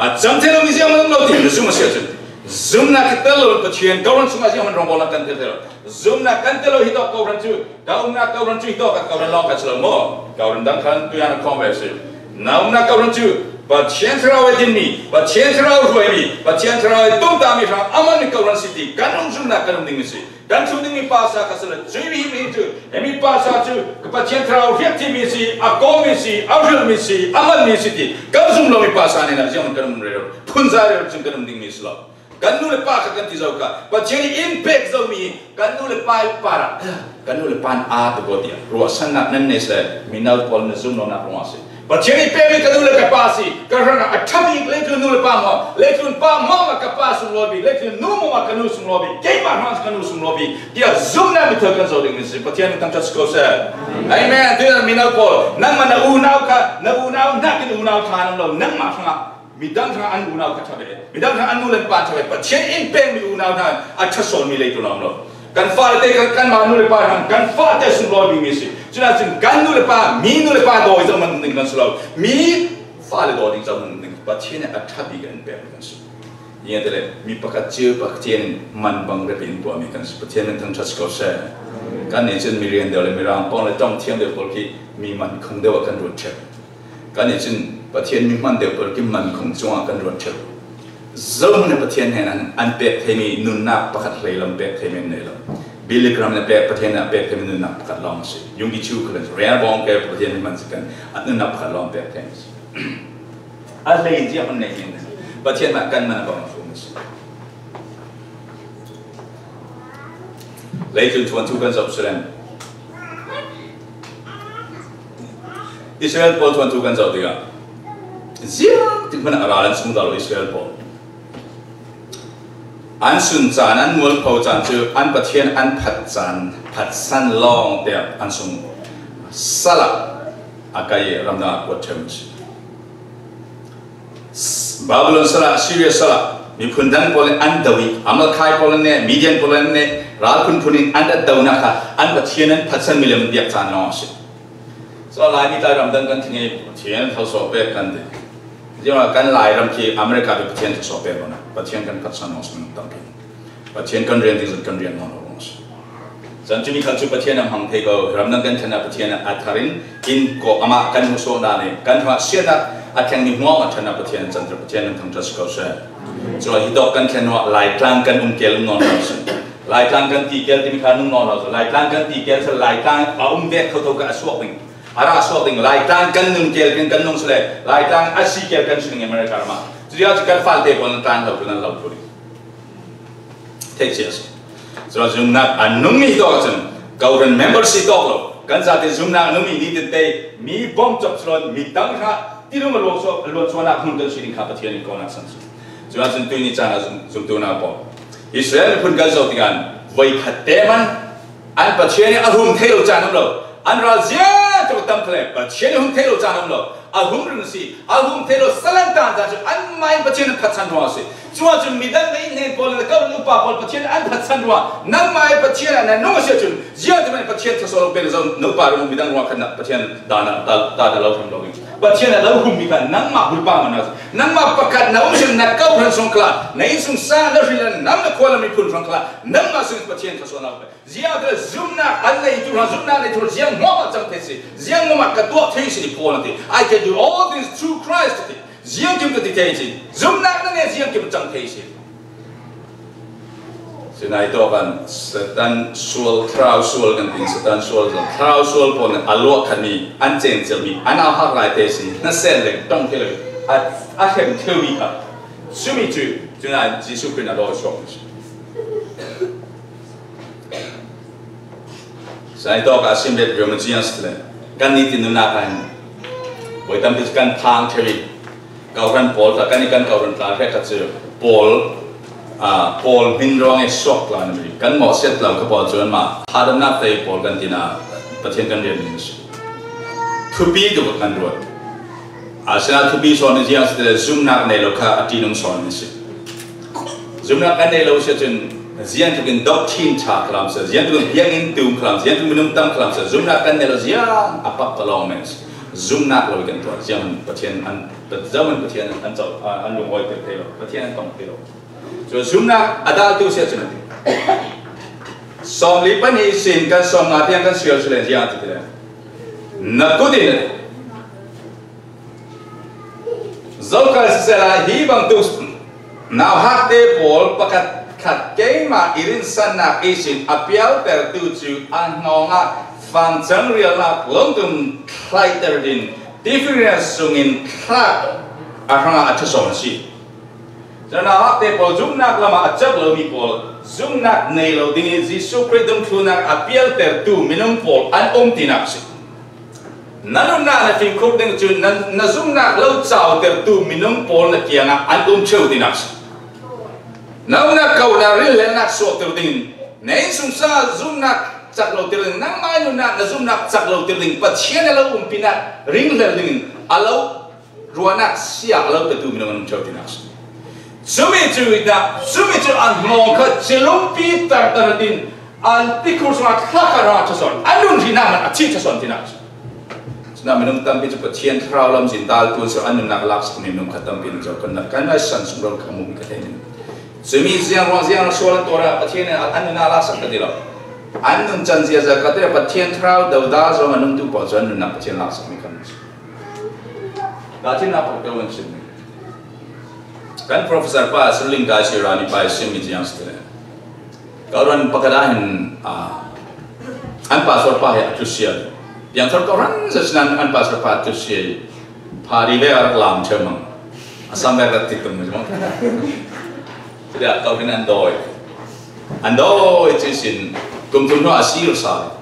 A cang thei lomi ziangman lo ti na zum a si ahcun zumnak i tel lo Pathian kawhran sungah ziangman rawngbawl a kan tel thei lo. Zumnak kan tel lo hi tawk kawhran cu, ka umnak kawhran cu hi tawk a kawhran lawng ka si lo maw? Kawhran dang khan tuihan a khawng ve a si. Na umnak kawhran cu Pathian Thlarau he dinmi, Pathian Thlarau hruaimi, Pathian Thlarau he tumtahmi hrang a manmi kawhran si ti kan um zumnak kan um dingmi si. Kan ṭhu dingmi pasa ka si lo, cuih mi hi cu, himi pasa cu ka Pathian Thlarau hriak thimi si, a kawmi si, a hrilmi si, a manmi si ti kan zum lomi pasa nih nak ziangman kan um rero, phunzai rero cun kan um dingmi si lo. Kan nu le pa kha kan ti zo kha. Pathian in pek zomi kan nu le pa i parah kan nu le pa in aa tuk aw tiah ruahsannak nan nei seh. Mino pawl na zum lonak ruangah a si. Pathian in pekmi ka nu le ka pa si. Ka hrangah a ṭha bik leitlun nu le pa maw, leitlun pa maw ka pa sunglawi bik, leitlun nu maw ka nu sunglawi bik, keimah hrang ka nu sunglawi bik tiah zumhnak mi thar kan zoh ding si. Pathian in thangṭhat si ko seh. Amen. Tuiah mino pawl, nangmah na unau kha, na unau hnakin unau ṭha an um lo, nangmah hrangah midang hrang an unau kha ṭha ve, midang hrang an nu le pa ṭha ve, Pathian in pekmi unau hna a ṭha sawnmi leitlun a um lo. Kan fale te kan, kanmah nu le pa hrang kan fate sunglawi bikmi a si. Cunasin kan nu le pa, mi nu le pa dawi zohman um ding kan si lo. Mi fale daw ding zohman um ding. Pathian in a ṭha bik in pekmi kan si. Ziangahtile mi pakhat cu Pathian in man bang rep in tuahmi kan si. Pathian in thangṭhat si ko seh. Kan nih cun mi rian deuh le mi rang pawng le ṭong thiam deuh pawl khi mi man khung deuh ah kan ruat ṭheu. Kan nih cun Pathian mi hman deuh pawl khi man khung cungah kan ruat ṭheu. Zohhmanh Pathian hnenah an pek theimi nunnak pakhat hleilam pek theimi an nei lo. Billy Graham nih pek, Pathian nih a pek theimi nunnak pakhat lawng a si. Yonggi Cho khal rian bawng ke Pathian mi hman si kan a nunnak pakhat lawng pek theimi a si. A hlei ziah hmanh nei men. Pathian mah kan man a bang a hum a si. Leitlun thuanthu kan zoh selen, Israel pawl thuanthu kan zoh tikah ziangtik hmanh ah a ral an sung dah lo Israel pawl. An sun caan, an mualpho caan cu an Pathian an phat caan, phatsan lawngte ah an sung. Salah a kai i ramdang ah kuat ṭheu an si. Babylon salah, Syria salah, miphun dang pawl in an do i, Amalkai pawl an neh, Midian pawl an neh, ral phunphun in an rat donak kha an Pathian an phatsan milem biak caan lawng a si. Cu Laimi tlai ramdang kan thin i Pathian thosawh pek kan ti. Ziangah kan Lairam khi America bik Pathian thosawh pek lo na, Pathian kan phatsan lawng si tampi. Pathian kan rian ding zat kan rian nawn lo ruang a si. Cun cumi khal cu Pathian a hmang thei ko. Ramdang kan ṭhen ah Pathian a thar in, in kawh amah kan hmuhsuahnak nih kan hngah siatnak a thlengmi hmuahhmuah ṭhen ah Pathian an canter, Pathian an thangṭhat si ko seh. Cun hitawk kan thlen hnuah Laitlang kan um kel um nawn lo si. Laitlang kan ti kel timi kha nung nawn lo si. Laitlang kan ti kel si, Laitlang a um vek thotho kha a suak ding, a rah suak ding. Laitlang kan nun kel kan, kan nung si le Laitlang a si kel kan si ding America ram ah. Cuti ah cu kan fante pawl nan tlan lo, nan lo ding. Theih cia si. Cun zumnak a nungmi tawk ahcun kawhhran member si tawk lo. Kan zate zumnak a nungmi ni tinte mi bawmcawp si loin midang hna tilung a luan suak, a luan suaknak hmun kan si ding kha Pathian in kawhnak san si. Cun ahcun tuihni caan ah zum, zumtu hna pawl, Israel miphun kan zoh tikah voikhat te hmanh an Pathian nih a hum thei lo caan um lo. An ral ziangtluk a tam khal le Pathian nih hum thei lo caan a um lo. A hum ring si, a hum thei lo salan tan caan cu anmah in Pathian an phatsan ruang a si. Cuah cun midang na innhnen pawl le na kawhhran upa pawl Pathian an phatsan ruang, nangmah in Pathian ah na nung a si ahcun ziangtin Pathian thluasuah lo pek zo, na upa ring midang ruang khan Pathian dan a ta, ta, ta lo hram lo ding. Pathian a lo hummi kha nangmah hurpa ngan a si. Nangmah pakhat na um sin na kawhhran sung khal, na innsungsang, na hri le nam, na khua le miphun hram khal, nangmah sung Pathian thluasuah lo pek. Ziangah zumnak an neitu hna, zumnak neitu hna ziang hmanh cang thei si, ziang hmanh ka tuah thei si ti Paul a ti. "I can do all things through Christ," a ti. Ziangkim ka ti thei si, zumnak na neh ziangkim cang thei si. Sinai tawk kan Satan sual, thlarau sual kan ti, Satan sual zong, thlarau sual pawl nih a luah khatmi, an cengcelmi, an auhak lai te si, na sen le ṭong thei lo, a, a hrem theuhmi kha sumi cu, cunah Jesuh Khrih a dawi suak si. Sai tawk a sim bet riam a ciang si le kan nitin nunnak ah hin voi tampi cu kan phang theu i, kawhhran pawl tla, kan i kan kawhhran tla hrekkhat cu pawl, aa, pawl hmin ruang i suak tla na kan mawhsiat lo kha pawl cu anmah hahdamnak tei pawl kan ti na Pathian kan rian ding a si. Thupi tuk kan ruat. Asinain thupi sawn nih ziang si le zumnak nei lo kha a ṭihnung sawn nih si. Zumnak kan nei lo si ahcun ziangtluk in doctrine ṭha khalam si, ziangtluk in biakinn tum khalam si, ziangtluk minung tam khalam si, zumnak kan nei lo ziang a pakpalh lawng men si. Zumnak lo kan tuah, ziang Pathian an, zohman Pathian an co, an lungawi tel thei lo, Pathian an tong thei lo. Cu zumnak a daltu si ahcun sawmli pahnih sin kan sawmnga tiang kan siar si le ziang a ti le na kut in a ti. Zokhal sisehla hi bangtuk nauhakte pawl pakhatkhat keimah i rinsannak ihsin a pialtertu cu a hnawngah fangcang rialnak lungtum thlaihter din tifingrian sungin thlak a hrangah a ṭha sawn a si. Cun nauhakte pawl zumhnak lamah a cak lomi pawl zumhnak nei lo dingin Jesuh Khrih dungthlunnak a pialtertu minung pawl an um tinak a si. Na nunnak na fimkhur ding cu na, na zumhnak lo cautertu minung pawl na kiangah an um ṭheu tinak a si. Na umnak ko na rilhlelnak suahter ding, na innsungsang zumhnak cak loter ding, nangmah nunnak na zumhnak cak loter ding, Pathian a lo umpinak ringhlel dingin a lo ruahnak siah a lo petu minung an um ṭheu tinak a si. Cumi cu, cumi cu a hnawng kha cilungpi tartar tin an tikhur sungah thlak a ra ṭha sawn, an nun hrihnak hmanh a thih ṭha sawn tinak a si. Cunah minung tampi cu Pathian thlarau lamzin tal tun sio an nunnak a laksak minung kha tampi an zoh kan, kan ngai san sung rau kha muh ka thei. Cumi ziang ruang ziang sual an tuar ah Pathian in an nunnak a laksak ka ti lo. An nun can ziaza ka ti lo, Pathian thlarau dodal zong a nungtu pawl cu an nunnak Pathian laksak mi kan si. Dah chin nak pakto kan si. Kan professor pa Sri Lanka si rani pa i sim mi ziang si te. Kawhhran pakhat ah hin, ah, an pastor pa hi a ṭhutsia. Piangthar kawhhran zat sin an, an pastor pa a ṭhutsia i, pha ri ve a rak lam ṭheu mang. A sam vek rak ti tum maw. Cuti ah kawhrin an dawi. An dawi cu sin kum thum hnu a sir sal.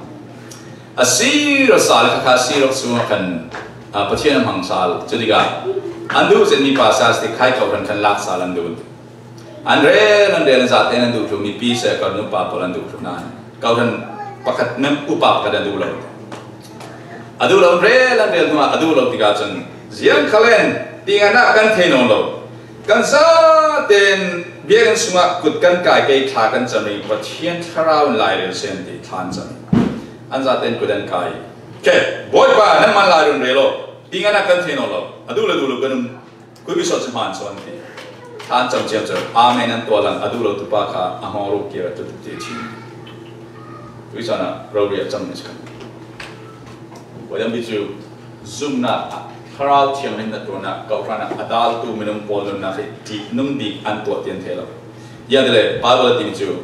A sir sal kha kha sir sung ah khan, ah, Pathian a hmang sal. Cutikah an duh zen mi pa sal si khai kawhrin khan lak sal an duh. An rel, an rel, an zate an duh thlu, mipi se kar nupa pawl an duh thlu nan. Kawhrin pakhat, mem upa pakhat an duh lo. A duh lo, an rel, an rel hnuah a duh lo tikah cun, ziang khalen, ti ngan ah kan thei nawn lo. Kan zaten biakinn sungah kut kan kai, kei thla kan cam i, Pathian Thlarau in lairel seh ti thla an cam. An zaten kut an kai. Ke, Bawipa, nangmah lairun rel law. Ti ngan ah kan thei nawn lo. A duh lo, duh lo kan um. Khuipi sawh cu hmaan sawh an ti. Thla an cam ciam cu, amen an tuah lang, a duh lo tu pa kha a hngawng ruk kir a tu ti a thi. Tuisan ah rori a cam ni si khan. Bawi dang pi cu zumhnak ah Thlarau Thianghlim na tuan ah, kawhhran ah a daltu minung pawl nunnak hi ṭih nung bik an tuah tian theih lo. Ziangahtile Bible a timi cu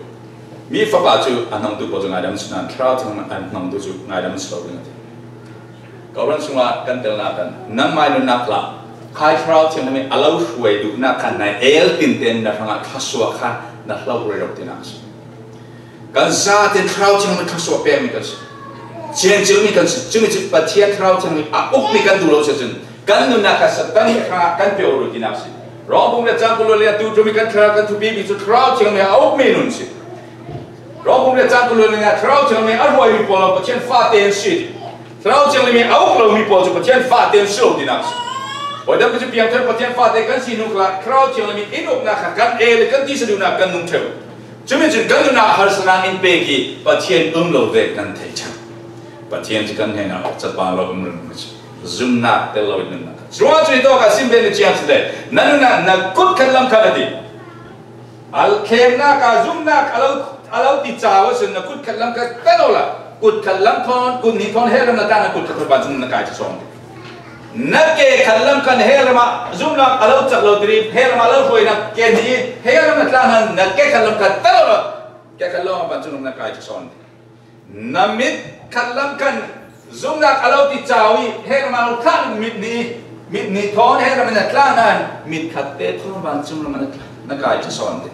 mi fapa cu a hnongtu pawl cu ngaidam si nan, Thlarau Thianghlim a hnongtu cu ngaidam si lo ding a ti. Kawhhran sungah kan telnak kan, nangmah nunnak hlah, khai Thlarau Thianghlim a lo hruai duhnak kha na el tinte na hrangah thluasuah kha na hloh rero tinak a si. Kan zaten Thlarau Thianghlim thluasuah pekmi kan si. Ciancilmi kan si. Cumi cu Pathian Thlarau Thianghlim a ukmi kan duh lo si cun kan nunnak kha Satan hrangah kan pek rero tinak a si. Rom bung le cang kul le tu ṭum i kan thlarau kan thupi mi cu Thlarau Thianghlim a ukmi nun si. Rom bung le cang kul le nga Thlarau Thianghlim a hruaimi pawl lo Pathian fate an si ti. Thlarau Thianghlim a uk lomi pawl cu Pathian fate an si lo tinak a si. Bawi dang cu piangthar Pathian fate kan si hnu kha Thlarau Thianghlim in uknak kha kan el i kan tisa duhnak kan nung ṭheu. Cumi cun kan nunnak harsatnak in pek i Pathian um lo ve kan thei ṭheu. Pathian cu kan hnenah cat bang lo um rero cu zumhnak tel lo in nunnak. Curuangah cu hitawk a sim ve na ciang si le, na nunnak na kut khat lam khat a ti. A khemnak ah zumhnak a lo, a lo ti caah a si, na kut khat lam kha tel awla, kut khat lam thawn, kut hnih thawn hell ram na tlan, na kut khat thawn vancung na kai ṭha sawn. Na ke khat lam kha hell ram ah zumhnak a lo cak lo ti rih, hell ram ah lo hruainak ke hnih, hell ram na tlan hna, na ke khat lam kha tel awla, ke khat lam ah vancung na kai ṭha sawn. Na mit khat lam khan zumhnak a lo ti caah i, hell ram a lo thlah mit hnih, mit hnih thawn hell ram in a tlan an, mit khat te thawn vancung ram in a tlan, na kai ṭha sawn te.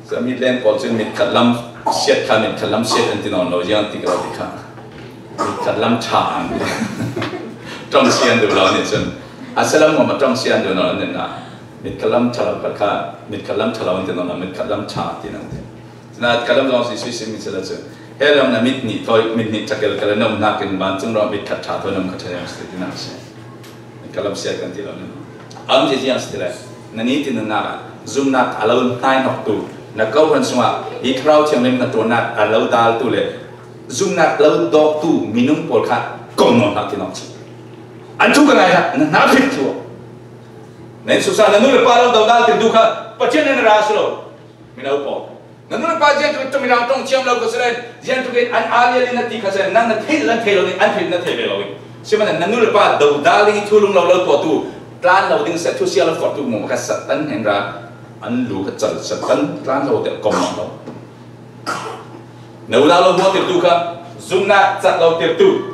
Zami len pawl cun mit khat lam siat kha, mit khat lam siat an ti nawn lo, ziang ti ka lo ti kha. Mit khat lam ṭha an ti. Ṭong sian duh lo nih cun. A salam ngam a ṭong sian duh lo an ti na. Mit khat lam ṭha lo khat kha, mit khat lam ṭha lo an ti nawn lo, mit khat lam ṭha ti nan ti. Cun a khat lam zong si sui si mi si la cu. Hell ram na mit hnih thawi, mit hnih ṭha kel kel a na um hnakin vancung ram mit khat ṭha thawi na um kha ṭha lem si ti nak si. Mit khat lam siat kan ti lo nih. An ti ziang si ti le. Na nitin nunnak ah zumhnak a lo hnaihnoktu, na kawhhran sungah hi Thlarau Thianghlim na tuannak a lo daltu le zumhnak lo dawktu minung pawl kha kom nawn hlah ti nawk si. An thu ka ngai hlah, na hna phit thluh. Na inn sungsa na nu le pa lo dodal tirtu kha Pathian in a ra si lo. Mino pawl. Na nu le pa ziangtluk ṭum in an ṭong thiam lo kha si len, ziangtluk in an aa lial in a ti kha si len, nang na theih le an thei lo ding, an theih na thei ve lo ding. Sihmanhsehlaw na nu le pa dodal ding i thu lung lo lo tuahtu, tlan lo ding seh, thusia lo forhtu hmuh kha Satan hnen ra an lu kha cal, Satan tlan lo te kom lo. Na unau lo hmuahtirtu kha, zumhnak cak lo tirtu,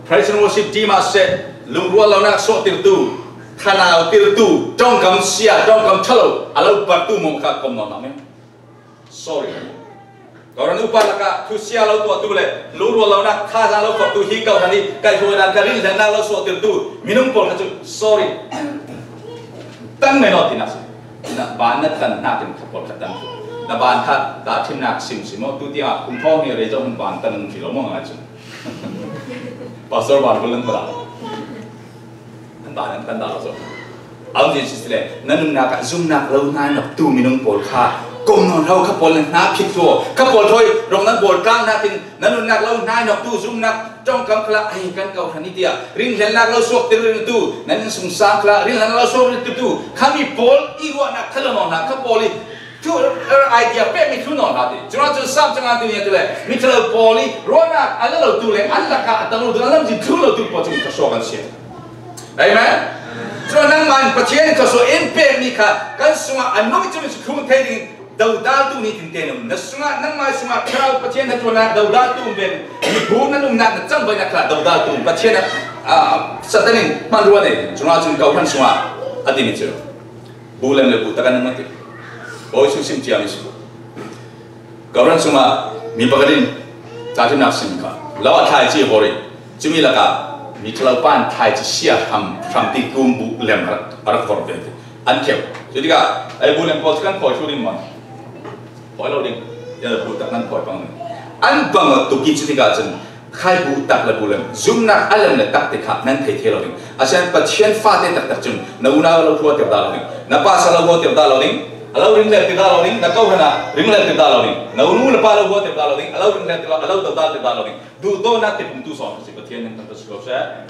praise and worship team ah seh, lungrual lonak suahtirtu, thanau tirtu, ṭongkam sia, ṭongkam ṭhalo a lo bartu hmuh kha kom nawn lo men. Sorry. Kawhhran upa lakah thusia lo tuahtu le lungrual lonak thazaang lo forhtu hi kawhhran i kaihhruainak ka rinhlennak lo suahtirtu minung pawl kha cu sorry. Tan men aw tinak si. Na ban na tan hnakin kha pawl kha tan. Na ban kha tahṭhimnak sim si maw? Tu tiangah kum thawng hnih rei zong hun ban tan an si lo maw ngai cu. Pastor ban kul an tan. An ban an tan dah lo zong. Au zin si le, na nunnak ah zumhnak lo hnaihnok tu minung pawl kha kom nawn lo kha pawl na hna phit tuah. Kha pawl thawi rong nan pawl tlang hnakin na nunnak lo hnaihnok tu zumhnak ṭongkam khalah, ai, kan kawhhran i tiah rinhlennak lo suaktir tu, nan inn sungsang khalah rinhlennak lo suaktir tu, khami pawl i ruahnak kha lo nawn hna, kha pawl i thu, er, idea pekmi thu nawn hna ti. Cunah cun sam cang an tu nia tu le, mi ṭhalo pawl i ruahnak a la lo tu le, an lakah a tang lo tu, an lamzin thlun lo tu pawl cu kha suak an si. Amen. Cun nangmah in Pathian in thluasuah in pekmi kha kan sungah a nung i cumi cu thlun thei ding dodaltu nitin te na um. Na sungah, nangmah sungah Thlarau Pathian na tuannak dodaltu um ve. Mibu na umnak na cangvaihnak kha dodaltu um. Pathian a A, Satan in hmanrua nei, chunga chun kohran sungah a timi chu buh lem le buh tak an um a ti. Bawi sung sim ciami si. Kohran sungah mi pakhat in tahṭhimnak sim kha lo a thlai ci hori. Cumi lakah mi ṭhalo pan thlai ci sia hram hrampi kum buh lem a rak, a rak vor ve ti. An kheu. Cutikah ei buh lem pawl cu kan phawi thlu ding maw? Phawi lo ding. Ya buh tak nan phawi pang ding. An bang tuk i cutikah cun khai buh tak le buh lem zumnak a lem le tak te kha nan thei thei lo ding. Asian Pathian fate taktak cun na unau lo huater dah lo ding. Na pastor lo huater dah lo ding. A lo ring le ti dah lo ding. Na kohran ah ring le ti dah lo ding. Na unu le pa lo huater dah lo ding. A lo ring le ti dah, a lo do dah ti dah lo ding. Duhdawtnak te pumtu sawn si Pathian nih kan si ko seh.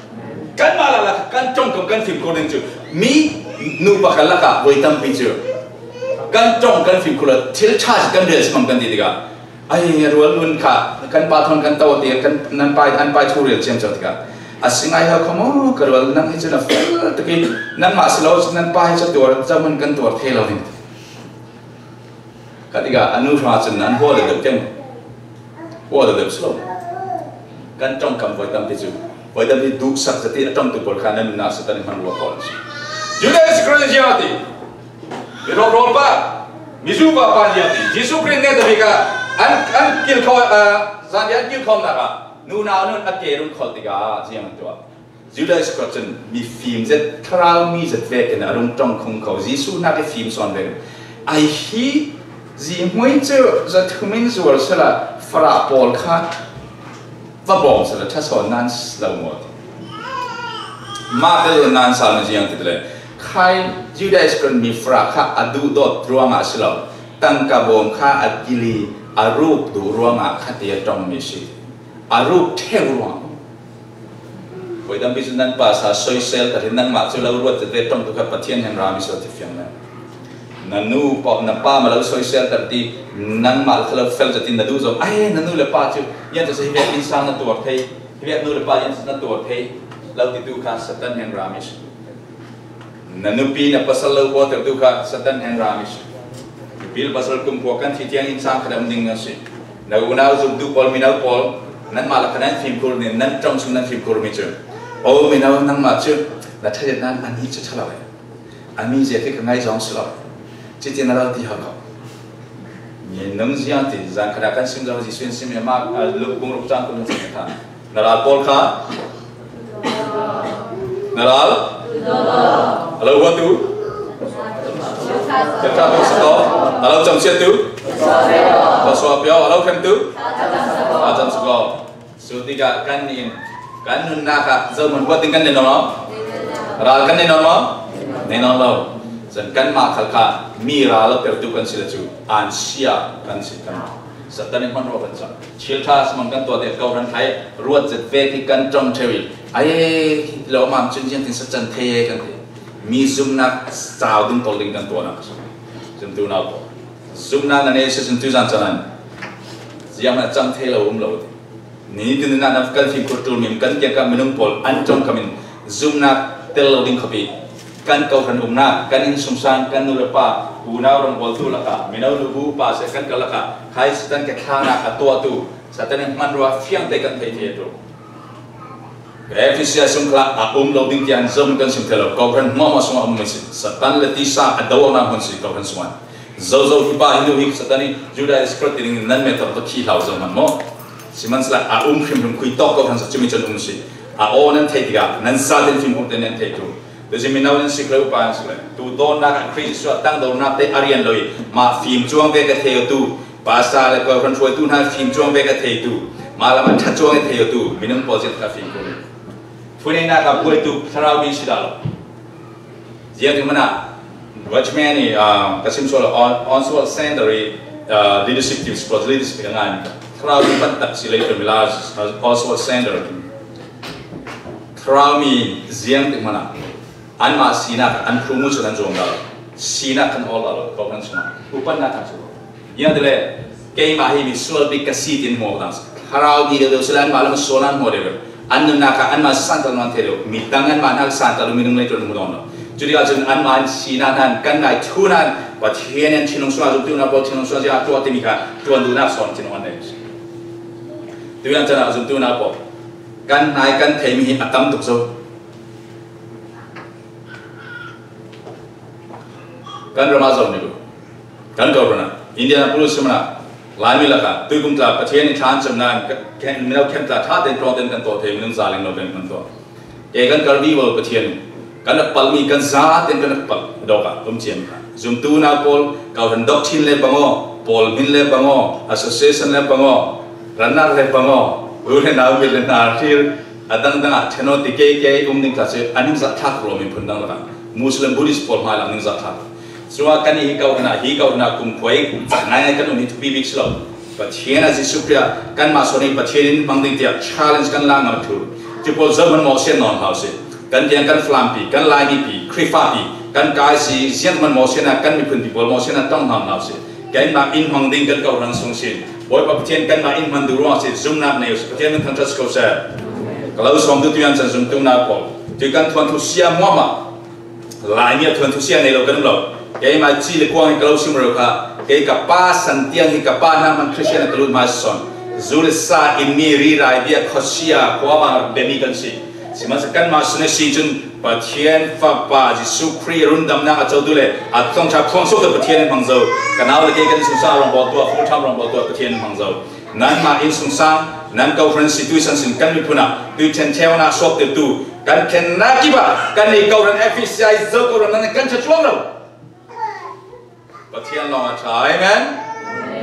Kanmah lala kan ṭongkam kan fimkhur ding cu mi nu pakhat lakah voi tampi cu kan ṭong kan fimkhur le thil ṭha si kan rel si mang kan ti tikah, ai, a rual nun kha kan pa thawn kan to ti kan nan pai, an pai thu rel ciamco tikah, a si ngai hau kha maw, ka rual nang hi cun a fel tuk i, nangmah si lo, nan pa hi cu tuar, zohman kan tuar thei lo ding. Kha tikah a nu hra cun an hua le deuh keng. Hua le deuh si lo. Kan ṭongkam voi tampi cu, voi tampi duhsak zati a ṭongtu pawl kha nan nunnak Satan nih hmanrua pawl an si. Judas Iskariot ziah a ti. Mi hrawhrawl pa, mi zupa pa ziah a ti. Jesuh Khrih nih a ti kha an, an kilkhaw, ah, zan an kilkhawmnak ah nunau nun a ke rung kholh tikah ziang an tuah. Judas Iskariot cun mifim zet, thlarau mi zet vekin a rung ṭong khung kho. Jesuh nak i fim sawn vekin, ai hi, zihmui cu zathum in zuar sala farah pawl kha va bawm sala ṭha sawn nan lo maw ti. Mah bel nan sal na ziang ti le khai Judas Iskariot mi farah kha a duhdawt ruangah si lo. Tangka bawm kha a kili a ruk duh ruangah kha ti a ṭongmi si. A ruk ṭheu ruang. Voi tampi cu nan pa sa soisel tak hi nangmah cu lo ruat tete ṭong tu kha Pathian hin rami so ti fiang nan. Na nu pawp na pa ma lo soisel tak ti nangmah kha lo fel zat in na duh zong ai na nu le pa cu yan cu hi vek innsang na tuar thei, hi vek nu le pa yan na tuar thei lo ti tu kha Satan hin rami si. Na nupi na pasal lo huatertu kha Satan hen rami si. Nupi le pasal kumkhua kan thi tiang innsang khat a um ding a si. Na unau zumtu pawl, mino pawl, nanmah lakah nan fimkhur ning, nan ṭong sung nan fimkhur mi cu. O mino, nangmah cu na ṭhazet nan a nih cu ṭha lo e. A mi zia khi ka ngai zong si lo. Citi na lo ti hau ko. Minung ziang ti zan khat ah kan sim zo, Jesuh in sim i amah, ah, Luk bung ruk cang kul in sim i kha. Na ral pawl kha. Na ral. A lo huatu. Kha tu si ko. A lo cam siat tu. Ka suah pio. A lo khem tu. A cam si ko. Cu tikah kan in kan nunnak ah zohman huat ding kan nei nawn lo. Ral kan nei nawn lo. Nei nawn lo. Cun kanmah khal kha mi ral a pertu kan si le cu an sia kan si kan. Satan in hmanrua kan cam. Thil ṭha si mang kan tuah te kohhran khai ruat zet vek hi kan ṭong ṭheu i ai hi lo mam cun ziangtin sa can thei e kan ti. Mi zumnak cau ding tol ding kan tuahnak a si. Zumtu nau pawl zumnak na nei si cun tuzan can an ziang na cam thei lo um lo ti. Nitin in ah kan fimkhur ṭul mi kan kiangkap minung pawl an ṭongkam in zumnak tel lo ding khuapi kan kohhran umnak, kan innsungsang, kan nu le pa, unau rongbawltu lakah, mino nubu upa seh kan kal lakah khai Satan ke thlangnak a tuahtu Satan in hmanrua fiangte kan theih theih a ṭul. Efisia sung khalah a um lo ding tiang zohman kan sim thei lo. Kohhran hmuahhmuah sungah a um mi si. Satan le tisa a do awknak hmun si kohhran sungah. Zozo hi pa hi nu hi Satan ih Judas Iskariot ti ding nan meh tawk khi hlau zohman maw? Sihmanhsehlaw a um hrimhrim khui tawk kohhran sa cumi cun um si. A aw nan theih tikah nan zaten fimkhur te nan theih tu. Tuci mino nan si kho pa nan si le. Duhdawtnak ah Khrih Jesuh ah tangdonak te a rian lo i mah fim cuang ve ka thei tu. Pastor le kohhran hruaitu hna fim cuang ve ka thei tu. Mah lam a ṭha cuang i thei tu. Minung pawl zia ka fimkhur. Phuneihnak ah buaitu thlarau mi si dah lo. Ziangtin hmanh ah Watchman i, ah, ka sim sual ah, Oswald Sanders i, ah, leadership tips plus leadership ka ngai. Thlarau mi pantak si lei kan milai Oswald Sanders. Thlarau mi ziangtin hmanh ah anmah sinak an khrumu cu an zuam dah lo. Sinak kan awl dah lo, kawhhran sungah. Upatnak kan si lo. Ziangtin le keimah hi misual bik ka si tin hmuh dang si. Thlarau mi deuhdeuh si le anmah lam sual an hmuh deuhdeuh. An nunnak ah anmah santer nawn thei lo. Midang anmah hnak santer lo, minung lei ṭuan hmu dawn lo. Cutikah cun anmah an sinak hna kan ngai thu hna Pathian in thinlung sungah zumtu hna pawl thinlung sungah ziah tuah timi kha ṭuan duhnak sawn thinlung an nei. Tuiang can ah zumtu hna pawl Kan hnai kan theihmi hi a tam tuk zo. Kan ram ah zo ni lo. Kan kohran ah Indianapolis sim ah Laimi lakah tuikum tla Pathian in thla an cemna in ka, ka, mino khem tla tha ten tlawng ten kan tawh thei, minung za leng lo ten kan tawh. Kei kan kar vivo Pathian in kan a palmi kan za ten kan a pal dawk ah kum ciam kha. Zumtu na pawl, kohran doctrine le bang aw, pawl hmin le bang aw, association le bang aw, rannak le bang aw, u le nau mit le hnar thil a dangdang ah ṭhen aw ti kei kei um ding tla si a ning zah thlak ruah miphun dang lakah Muslim Buddhist pawl hmai lam ning zah thlak. Sua kan i hi kohran ah, hi kohran ah kumkhua i cak ngaingai kan um hi thupi bik si lo. Pathian ah Jesuh Khrih ah kanmah sawn hi Pathian in hmang ding tiah challenge kan lak ngam a ṭul. Cu pawl zohhmanh mawhsiat nawn hau si. Kan tiang kan Falampi, kan Laimipi, Khrihfapi, kan kaisi, zianghmanh mawhsiatnak, kan miphunpi pawl mawhsiatnak ṭong hau hau si. Kanmah in hmang ding kan kohran sung si. Bawipa Pathian kanmah in hman duh ruang si, zumnak nei uh si, Pathian min thangṭhat si ko seh. Ka lo sawmtu tu yan can zumtu na pawl. Tui kan thuanthu sia hmuahmah. Laimi a thuanthu sia nei lo kan um lo. Keimah ci le kuang in ka lo sim rero kha. Kei ka pa san tiang hi ka pa hna hman Christian a ka lut hmai sawn. Zu le sa in mi ri rai bia khuasia khua bang bemi kan si. Sihmanhsehlaw kanmah sun a si cun Pathian Fapa Jesuh Khrih rundamnak a co duh le a tlawngṭha phuang sawk Pathian in hmang zo. Ka nau le kei kan sungsa rawng bawl tuah, full time rawng bawl tuah Pathian in hmang zo. Nanmah inn sungsang, nan kohran si tuisan sin kan miphun ah tuiṭhen ṭheonak suaktertu kan thlennak kip ah kan i kohran F E C I Zo kohran nan kan ṭha cuang lo. Pathian lawng a ṭha, amen.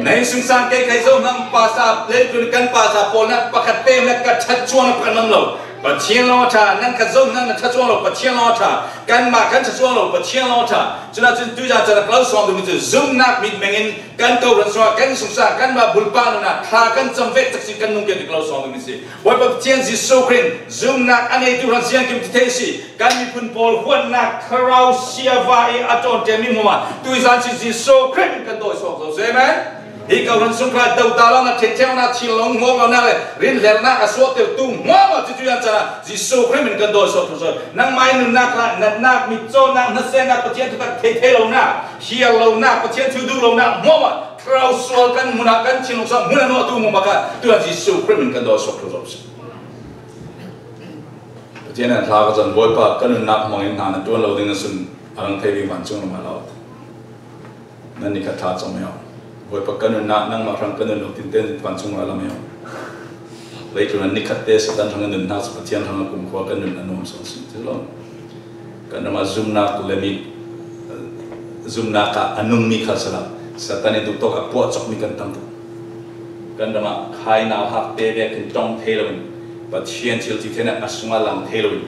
Nan inn sungsang kei khai zo hmang pasa, leilung kan pasa pawl nan pakhat te na ka ṭha cuang na pakhat ngam lo. Pathian lawng a ṭha, nan khat zo hmang na ṭha cuang lo, Pathian lawng a ṭha, kanmah kan ṭha cuang lo, Pathian lawng a ṭha. Cun ahcun tuizan can a ka lo sawm duhmi cu zumhnak mit mengin kan kohran sungah kan sungsa kanmah bulpak nunah thla kan cam ve cak sin kan nung tiah ka lo sawm ding si. Bawipa Pathian Jesuh Khrih zumnak a neitu hran siangkim ti thei si. Kan miphun pawl huatnak thlarau siava i a ṭawnṭemi hmuahmah tuizan si Jesuh Khrih kan dawi suak zo si. Amen. Hi kohran sung kha dota lo na ṭhenṭheunak, thinlung hmuak lonak le rinhlelnak a suahtertu hmuahmah cu tuizan can ah Jesuh Khrih min kan dawi suak zo. Nangmah i nunnak kha natnak, mitcawnnak, hnasennak, Pathian thutak thei thei lonak, hial lonak, Pathian thu duh lonak hmuahmah Thlarau sual kan hmun ah kan thinlung sawh hmun a nuahtu hmuahmah kha tuan Jesuh Khrih min kan dawi suak thluahzawh si. Pathian in a thla ka cam, Bawipa, ka nunnak hmangin hna na ṭuan lo ding na sun a rang thei ding vancung lama lo. Nan nikhat thla cam maw? Bawipa, ka nunnak nangmah hrang ka nun lo tinten vancung lama lo. Leitlun ah nikhat te Satan hrang a nunnak cu Pathian hrang a kumkhua kan nun a nuam sawn si ti lo. Kan ram ah zumnak le mi, zumnak ah a nungmi kha si lo. Satan i duhtawk a puah cawkmi kan tam tuk. Kan ram ah khai nauhak te vekin ṭong thei loin, Pathian thil ti theinak a sungah lang thei loin,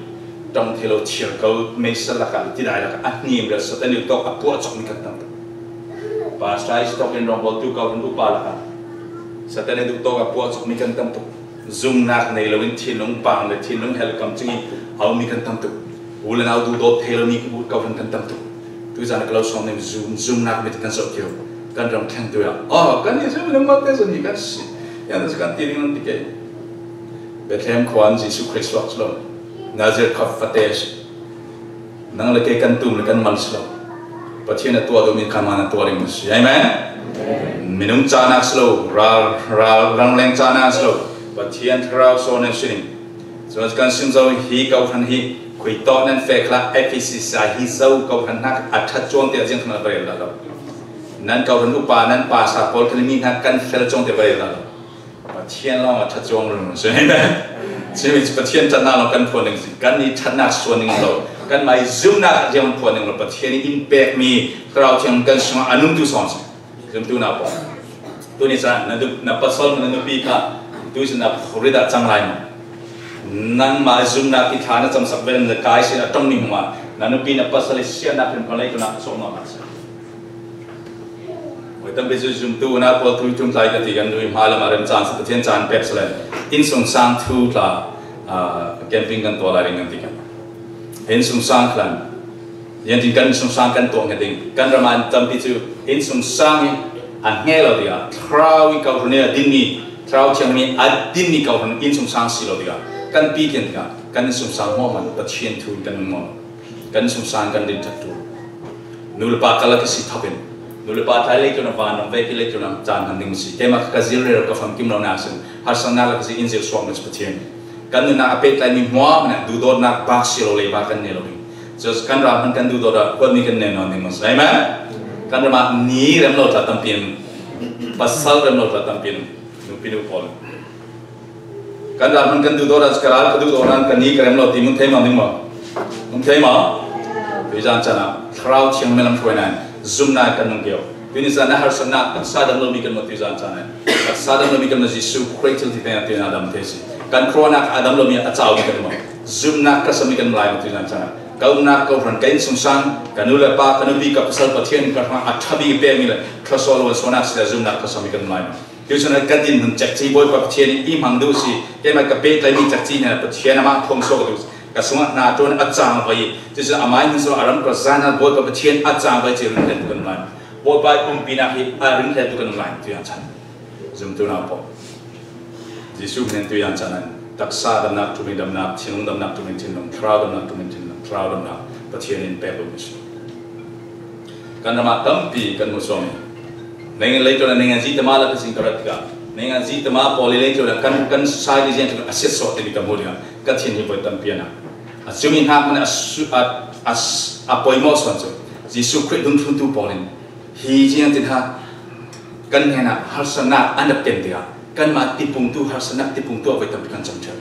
ṭong thei lo, thir ko, meisa lakah, tidai lakah a hnim le Satan i duhtawk a puah cawkmi kan tam tuk. Pastor i si thawk in rawngbawltu ko hran upa lakah Satan i duhtawk a puah cawkmi kan tam tuk. Zumnak nei loin thinlung pang le thinlung hel kam cingin a ummi kan tam tuk. U le nau duhdawt thei lomi kohhran kan tam tuk. Tuizan a ka lo sawm ning zum, zumnak mit kan zoh kio. Kan ram thlengtu ah, oh, kan ni cu minung malte zon hi kan si. Yan kan ti ding nan ti kei. Bethlehem khua in Jesuh Khrih suak si lo. Nazareth kha fate a si. Nang le kei kan tum le kan man si lo. Pathian a tuah duhmi kha man a tuah ding si. Amen. Minung cahnak si lo, ral, ral, rangleng cahnak si lo. Pathian thlarau sawn a si ding. Cun kan sim zo hi kohhran hi khui tawh nan feh khla F E C C I hi zo kohhran hnak a ṭhat cuang tiah ziang khan a va rel lo. Nan kohhran upa, nan pasa pawl khan mi hnak kan fel cuang tiah va rel lo. Pathian lawng a ṭha cuang run si. Amen. Cumi cu Pathian ṭhatnak lawng kan phuan ding si. Kan i ṭhatnak suan ding lo. Kanmah i zumnak rian phuan ding lo. Pathian i in pekmi Thlarau Thiang kan sungah a nungtu sawn si. Zumtu na pawl. Tuni caan na, na pasal na nupi kha tuisin na rit ah cang lai maw? Nangmah zumnak i thla na camsak ven na kai si a ṭongmi hmumah na nupi na pasal i siatnak hrimhrim lei tu nak sawm nak si. Voi tampi cu zumtu na pawl tui tum tlai ka ti kan nui hmai lam a rem caan si, Pathian caan pek si le innsungsang thu tla, ah, camping kan tuah lai ding kan ti kan. Innsungsang khlan. Yan tin kan innsungsang kan tuah hnga ding. Kan ram ah tampi cu innsungsang hi a hnge lo tikah, Thlarau i kohhran i a dinmi, Thlarau Thiang i a dinmi kohhran innsungsang si lo tikah, kan pi tian tikah, kan innsungsang hmuahmah Pathian thu in kan nung maw? Kan sungsang kan din ṭhat tu. Nu le pa kal a ka si thawk in, nu le pa tlai lei tlun a van ram ve ki lei tlun a caan hman ding si. Keimah ka zir rero ka famkim lo nak sin, harsatnak le ka si in zir suak na si Pathian. Kan nunnak a pehtlai mi hmuahhmuah in duhdawtnak bak si lo leiba kan nei lo ding. Cun kan ram hmanh kan duhdawt ah huatmi kan nei nawn ding maw si? Amen. Kan ram ah ni rem lo tla tampi an, pasal rem lo tla tampi an, nupi nu pawl. Kan ram hmanh kan duhdawt ah ka ral ka duhdawt ah ka ni ka rem lo ti mun thei maw ding maw? Mun thei maw? Tuizan caan ah Thlarau Thiang hmailam hruai nain zumhnak kan nung kio. Tuni zan ah harsatnak taksa dam lomi kan maw tuizan caan ah? Taksa dam lomi kan maw Jesuh Khrih thil ti tein a dam thei si. Kan khruahnak a dam lomi a caumi kan maw? Zumhnak taksa mi kan maw lai maw tuizan caan ah? Ka umnak, ka hruainak, ka innsungsang, ka nu le pa, ka nupi, ka pasal Pathian ka hrang a ṭha bik pekmi le thluasuah luan suahnak si le zumhnak taksa mi kan maw lai maw? Tuizan ah ka dinhmun cekci Bawipa Pathian i hmang duh si, keimah ka pehtlaimi cekci nih Pathian amah thawng suak duh si. Ka sungah hna ṭuan a cang vai. Cucu amah in hmun a ram kua zan ah Bawipa Pathian a cang vai ci rinhlet tu kan um lai. Bawipa i umpinak hi a rinhlet tu kan um lai, tuizan caan. Zumtu nau pawl. Jesuh hnen tuizan caan an taksa damnak, ṭhumi damnak, thinlung damnak, ṭhumi thinlung, thlarau damnak, ṭhumi thinlung, thlarau damnak Pathian in pek lo si. Kan ram ah tampi kan hmuh sual. Nang leitlun ah nang an zi tama la ka sin ka rat tikah, nang an zi tama pawl i leitlun ah kan, kan society ziang tluk a siatsuah timi ka hmuh dingah ka thin hi voi tampi an a. A cumi hnak hmanh a su-, a, a, a poimawh suan cu Jesuh Khrih dungthluntu pawl in hi ziang tin ha kan hnenah harsatnak an rak ken tikah kanmah tipungtu, harsatnak tipungtu a voi tampi kan cam ṭheu.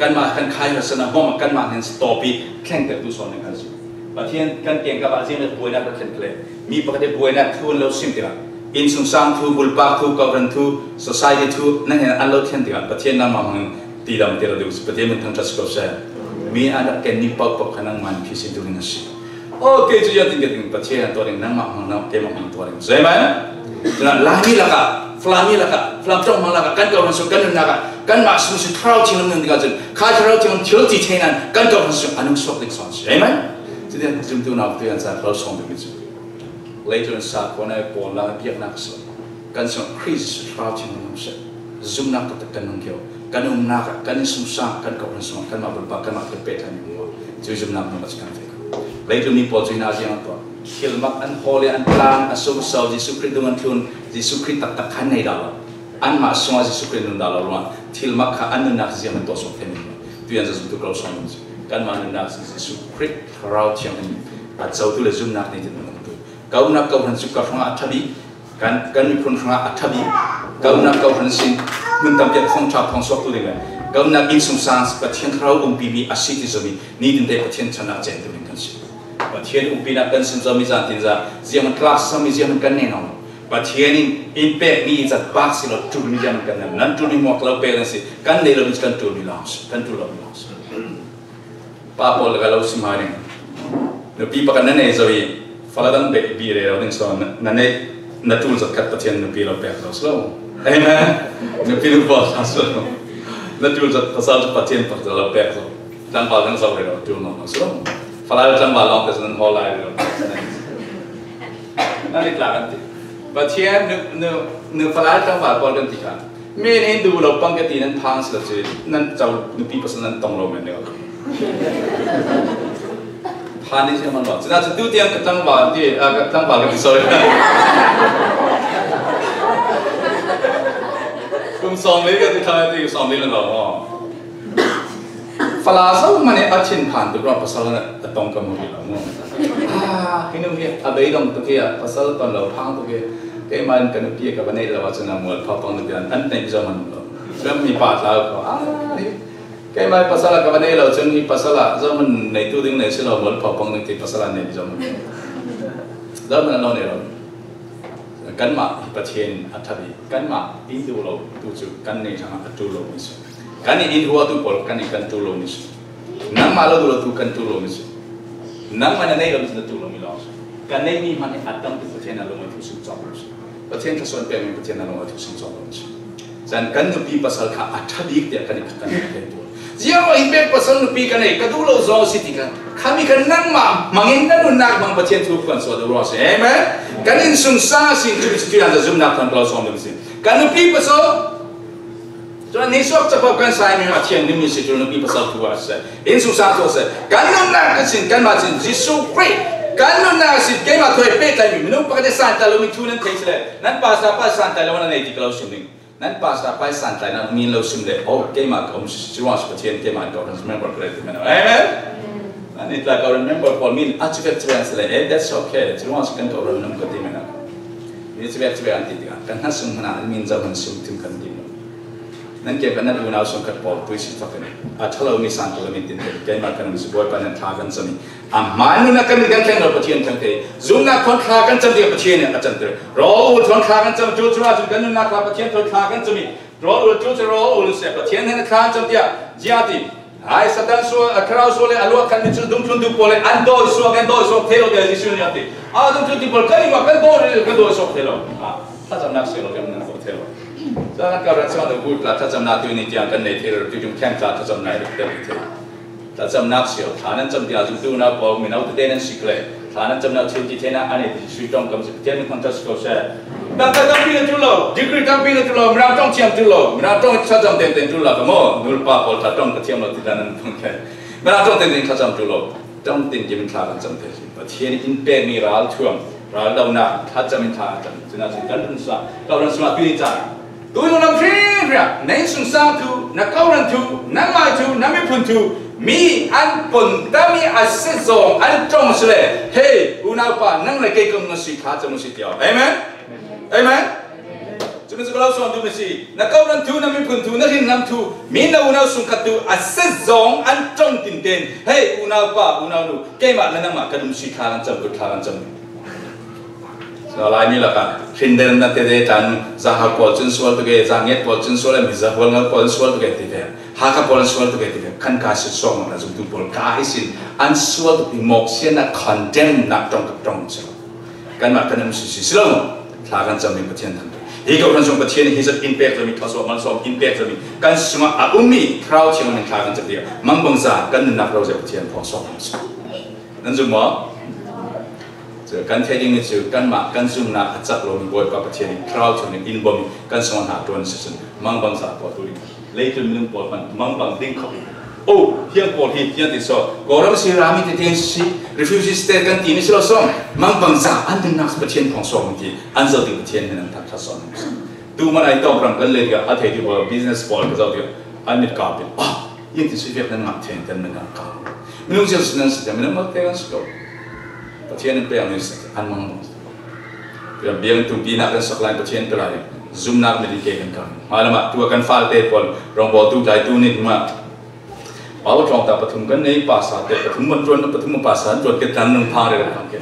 Kanmah kan khai harsatnak hmawmah kanmah hnen si tawpi thlengtertu sawn kan si. Pathian kan kengkap ah ziang le buainak rak thlen kle. Mi pakhat i buainak thu an lo sim tikah innsungsang thu, bulpak thu, kawhhran thu, society thu nan hnen an lo thlen tikah Pathian nangmah hmangin tidam ti lo ding si. Pathian min thangṭhat si ko seh. Mi an rak ken mi paohpaoh kha nangmah nih phisin tu ding a si. Aw, kei cu ziatin ka ding, Pathian a tuah ding, nangmah hmang, nang, keimah hmang tuah ding. Zeman? Cun Laimi lakah, Falami lakah, Falam ṭong hmang lakah, kan kawhhran sung, kan nunnak ah, kanmah sung si Thlarau Thiang lam nun tikah cun, kha Thlarau Thiang lam thil ti thei nan, kan kawhhran sung a nung suak ding sawn si. Amen? Cutin zumtu nau tu yan ca lo sawm ding cu. Leitlun sa khuana pawl la biaknak a si lo. Kan sungah Khrih Jesuh Thlarau Thiang lam si. Zumhnak taktak kan nung kio. Kan umnak ah, kan innsungsang, kan kawhhran sungah, kanmah bulpak, kanmah thil pehtlaimi hmuah. Cu zumhnak hmuah a si kan fek. Leitlun mi pawl cu hna ziang an tuah. Thil mak an haw le an tlan, a sung a sau, Jesuh Khrih dung an thlun, Jesuh Khrih taktak kha an nei dah lo. Anmah sungah Jesuh Khrih nun dah lo ruang, thil mak kha an nunnak ziang an tuah suak thei men lo. Tu yan zumtu ko sawm si. Kanmah nunnak si Jesuh Khrih Thlarau Thiang in a cotu le zumhnak nitin an nungtu. Ka umnak kawhhran cu ka hrangah a ṭha bik, kan, kan miphun hrangah a ṭha bik, ka umnak kawhhran sin hmun tampi ah thawngṭha thawng suaktu ding le ka umnak innsungsang Pathian Thlarau umpimi a si ti zomi nitin te Pathian channak cemtu ding kan si. Pathian umpinak kan sim zomi zan tin zan ziang tlak sami ziang kan nei nawn lo. Pathian in in pekmi zat bak si lo, ṭulmi ziang kan nei. Nan ṭulmi hmuak lo pek nan si, kan nei lo mi kan ṭulmi lo si, kan ṭul lo mi lo si. Pa pawl ka lo sim hai ding. Nupi pakhat na nei zo i fala dang beh bi rero ding so na, na nei, na ṭul zat khat Pathian nupi lo pek zo si lo. Amen. Nupi nu pawl sa si lo. Na ṭul zat pasal cu Pathian pakhat lo pek zo. Tlangval dang zo rero ṭul nawn lo si lo. Fala tlangval lawng te nan hawl lai rero. Nan i tlak an ti. Pathian nu, nu, nu fala tlangval pawl kan ti kha. Mi nih duh lo pang ka ti nan phang si lo si, nan co nupi pasal nan tong lo men deuh. Phan nih si man lo. Cina cu tu tiang ka tlangval ti, ah, ka tlangval ka ti, sorry. Kum sawm li ka ti thla ti sawm li na lo maw? Fala zohmanh nih a thin phan tuk ruang pasal a tong ka hmu rih lo mu. Ah, hi nu hi a beidong tuk hi, a pasal ton lo phang tuk hi. Keimah in ka nupi ka va neih lo ahcun a mual phaupang tuk hi an, an neih zohmanh lo. Cun mi pa tlau ko. Ah, hi. Keimah pasal ka va neih lo cun hi pasal ah zohmanh neitu ding nei si lo, mual phaupang tuk hi pasal ah neih zohmanh. Zohmanh an lo nei lo. Kanmah hi Pathian in a ṭha bik, kanmah in duh lo tu cu kan neih hrangah a ṭul lo mi si. Kan in in huatu pawl kan in kan ṭul lo mi si. Nangmah lo duh lo tu kan ṭul lo mi si. Nangmah na neih lo mi si, na ṭul lo mi lawng si. Kan neihmi hmanh hi a tam tu Pathian a lung a thu sim cawk lo si. Pathian thluasuah pekmi Pathian a lung a thu sim cawk lo mi si. Cun kan nupi pasal kha a ṭha bik tiah kan i kan i thei tu. Ziangruah hi pek pasal nupi kan ei, ka duh lo zong a si ti kha. Khami kha nangmah hmangin na nunnak hmang Pathian thu kan suah duh ruang a si. Amen. Kan innsungsang a si, cu cu zumhnak kan lo sawm ding si. Kan nupi pasal, cun nisuak capo kan sai mi a thiang ding mi si, cu nupi pasal thu a si. Innsungsang thu a si. Kan nunnak kan sin, kanmah sin, Jesuh Khrih. Kan nunnak a si, keimah thu a pehtlai mi, minung pakhat a santlai lo mi thu nan thei si le, nan pastor pa santlai lo nan ei ti ka lo sim ding. Nan pastor pa i san tlai nan min lo sim le, oh, keimah ka um si, si ruang si Pathian keimah ka remember ka le ti man. Amen. Nan i tlai ka remember pawl min a chivek chivek si le, eh, that's okay. Si ruang si kan ka remember ka ti man. Ni chivek chivek an ti ti kan na sum na min zau han sum tim kan ti. Nan ke kan nan unau sum kat pawl tui si fakin. A thalo mi san tu la min tin keimah kan um si boi pa nan tha kan sami. Amah nunnak kan kan thleng lo Pathian thleng thei. Zumnak thawn thla kan cam ding Pathian in a cam ter. Rawl ul thawn thla kan cam cu cunah cun kan nunnak thla Pathian thawn thla kan cam i. Rawl ul cu cu rawl ul se Pathian hin a thla kan cam tiah zia ti. Hai Satan sual, a thlarau sual le a luah khan mi cu dungthlun duh pawl le an dawi suak, an dawi suak thei lo tiah Jesuh nih a ti. A dungthlun duh pawl kan i mah kan dawi le kan dawi suak thei lo. Ah, thlacamnak si lo kan nan dawi thei lo. Sa kan ka rat sa lo gut la thlacamnak tu ni tiang kan nei thei lo tu jung khem tla thlacamnak i tel thei. Thlacamnak si lo, thla nan cam tiah zumtu unau pawl, mino tete nan si kle. Thla nan camnak thil ti theinak a nei ti sui ṭong kam si, Pathian min thangṭhat si ko seh. Doctor tampi na ṭul lo, degree tampi na ṭul lo, Mirang ṭong thiam ṭul lo, Mirang ṭong thlacam tengteng ṭul lo, ka maw, nu le pa pawl thla ṭong ka thiam lo ti dan nan thang khe. Mirang ṭong tengteng thlacam ṭul lo, ṭong tin kim in thla kan cam te si. Pathian in pek mi ral thuam, ral donak, thlacam in thla kan cam. Cunah cun kan run sa, kau run sa, tu ni cang. Tui lam hringhriah, na innsungsang thu, na kawhhran thu, nangmah thu, na miphun thu, mi an pon tami a si zong an ṭong si le, hei, unaupa, nang le kei kong na si kha cam u si tiau. Amen? Amen? Cumi cu ka lo suan duhmi si, na kawhhran thu, na miphun thu, na hringnam thu, mi na unau sungkhat thu a si zong an ṭong tinten, hei, unaupa, unaunu, keimah le nangmah kan um si kha kan cam, kut kha kan cam. Laimi lakah hrindernak tete tan zahau pawl cun sual tuk e, zahnget pawl cun sual e, mizahual ngal pawl sual tuk e ti ve, Hakha pawl sual tuk e ti ve, khan ka si suak mawk na zumtu pawl ka hi sin an sual tuk i mawk sian nak condemn nak ṭong tuk ṭong si lo. Kanmah kan um si si si lo maw? Thla kan cam in Pathian thang hi ko kan sung Pathian hi zat in pek zami thawsuak man suak in pek zami kan sungah a ummi Thlarau Thiang min thla kan cam dia mangbangza kan nunnak lo zia Pathian phawng suak man suak. Nan zum maw? Cu kan theih ding mi cu kanmah kan zumnak a cak lomi Bawipa Pathian in Thlarau Thiang in in bawm i kan sungah hna ṭuan a si cun mangbangza pawl tu ding, leitlun minung pawl hmanh mangbang ding kho. Oh, hiang pawl hi, hiang ti saw, Kawlram si, rami tete si, refugee state kan timi si lo saw, mangbangza an nunnak Pathian phawng suak ti an zoh ding Pathian in an thangṭhat sawn. Tu hmanh ai tawk ram kan lei tikah a thei ti pawl business pawl ka zoh tikah an mit kau pin. Ah, in ti si vek nan ngah thei kan min kan kau. Minung zial si nan si tiang minung malte kan si ko. Pathian in pek mi si an mang bang. Biang tumpi nak kan sak lai Pathian pe lai. Zumnak mit in ke kan kau. Hmai lamah tu kan falte pawl rongbawltu tlai tu nih mah. Pau tlawng ta pathum kan nei, pasa te pathum man ṭuan, pathum man pasa an ṭuan ke tan nung phang rero kan ke.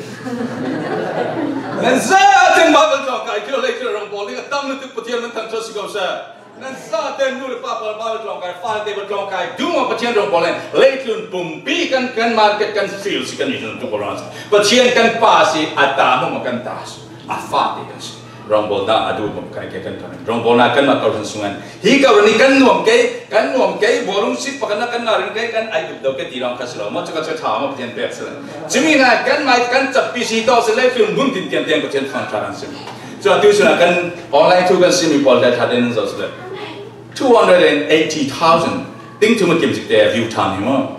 Nan za teng Bible tlawng kai kilo lei kilo rong pawl ding a tam na tuk Pathian nan thangṭhat si ko sa. Nan za teng nu le pa pawl Bible tlawng kai, fale te Bible tlawng kai, dung a Pathian rong pawl len, leitlun pumpi kan, kan market kan field si kan ni tlun tuk pawl si. Pathian kan pa si, a ta mong kan ta si. A fate kan si. Rongbawlnak a duh bawm kai ke kan kan. Rongbawlnak kan mak kau hran sungan. Hi kau ni kan nuam kei, kan nuam kei, bawlung si pakhat na kan ngah ring kei, kan ai dup deuh kei ti ram kha si lo. Maw cakap cakap tha maw Pathian pek si lo. Cumi na kan mai kan cap pi si tawh si le fiun bun tin tiang tiang Pathian fang tha kan si. Cua tu si na kan online thu kan si mi pawl le tha den zo si le. Two hundred and eighty thousand. Ting thu ma kim zik te view tha mi maw.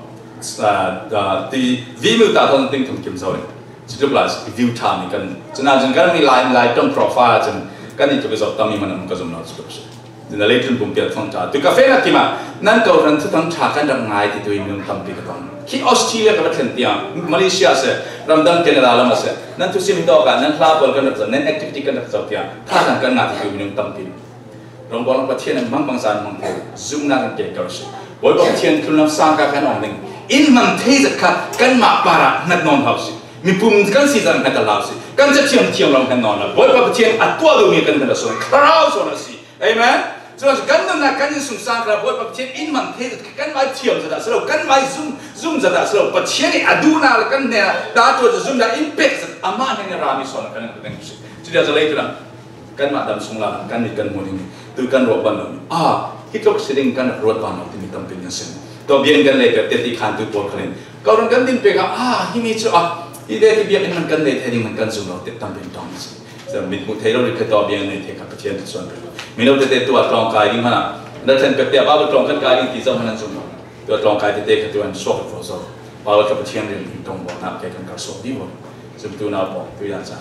Ah, ah, ti vi mil ta thousand ting thu ma kim zo le. Cutluk lai i view ṭha mi kan, cun ah cun kan mi lai, lai ṭong profile ah cun kan i tluk i zoh tam mi hmanh ka zum lo cutluk si. Cun a leitlun pumpi a thawngṭha. Tu ka feh nak kim ah nan kawhhran thuthang ṭha kan rak ngai ti tu i minung tampi ka tong. Khi Australia ka va thlen tiang, Malaysia a si, ramdang Canada lam a si, nan thusim hi tawk ah nan hla pawl kan rak zoh, nan activity kan rak zoh tiang, tha kan kan ngai ti tu i minung tampi. Rongbawlnak Pathian in hmang bangza in hmang thei, zumhnak in ke ko si. Bawipa Pathian tlunlam sang kha kan awng ding. In hmang thei zat kha kanmah parah hngat nawn hau si. Mipum kan si zat hngat hau si. Kan cathiam thiam lo hngat nawn lo. Bawipa Pathian a tuah duhmi kan hngat a suan. Thlarau suan a si. Amen. Cuah kan nunnak kan innsungsang kha Bawipa Pathian in hmang thei zat kha kanmah thiam zat a si lo. Kanmah zum, zum zat a si lo. Pathian i a duhnak le kan hnenah ta tuah zumhnak in pek zat amah hnen i rami suan kan hngat ding si. Cutia zalei tu Kanmah dam sung la kan mit kan hmu ding, tu kan ruat ban lo. Ah, hi tluk si ding kan rak ruat ban lo timi tampi kan si. Tua biakinn kan lei pek te ti khan tu pawl khalin. Kawhhran kan din pek ah, ah, himi cu ah, hi te ti biakinn man kan lei thei ding man kan zum lo te tampi tong si. Sa mit hmu thei lo ri kha tua biakinn nei thei kha Pathian ti suan pek. Mino tete tua tlawng kai ding hmanh ah, na thlen pek te ah Bible tlawng kan kai ding ti zoh hmanh an zum lo. Tua tlawng kai tete kha tuan suak ko zo. Bible kha Pathian rin ding tong baw nak ke kan kar suak dih baw. Zumtu nau pawl tu yan sa.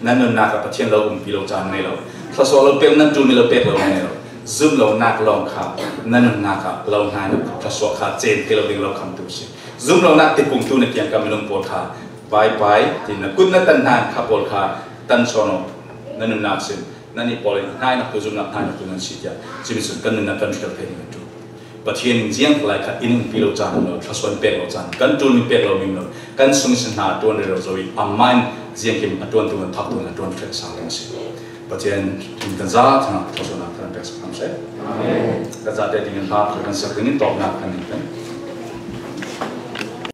Nan nunnak ah Pathian lo umpi lo caan ngei lo. Thluasuah lo pek nan ṭul mi lo pek lo na nei lo. Zum lonak lawng kha na nunnak ah lo hnainak thluasuah kha cen thei lo ding lo kham tu si. Zum lonak tipung tu na kiang ka minung pawl kha bye bye ti na kut na tan hna kha pawl kha tan sawn lo na nunnak sin. Nan i pawl in hnainak tu zumnak hnainak tu nan si tiah. Cumi cun kan nunnak kan hrel thei ding a ṭul. Pathian in ziang tak lai kha in umpi lo caan lo, thluasuah in pek lo caan, kan ṭul mi pek lo mi lo, kan sung sin hna a ṭuan rero zo i amah in ziangkim a ṭuan tu kan thak tu kan ṭuan hrek sang ding a si. Pathian in kan za thangah thluasuahnak kan pek sak hram seh. Kan zate ding in hla kan sak ding in tawpnak kan in kan.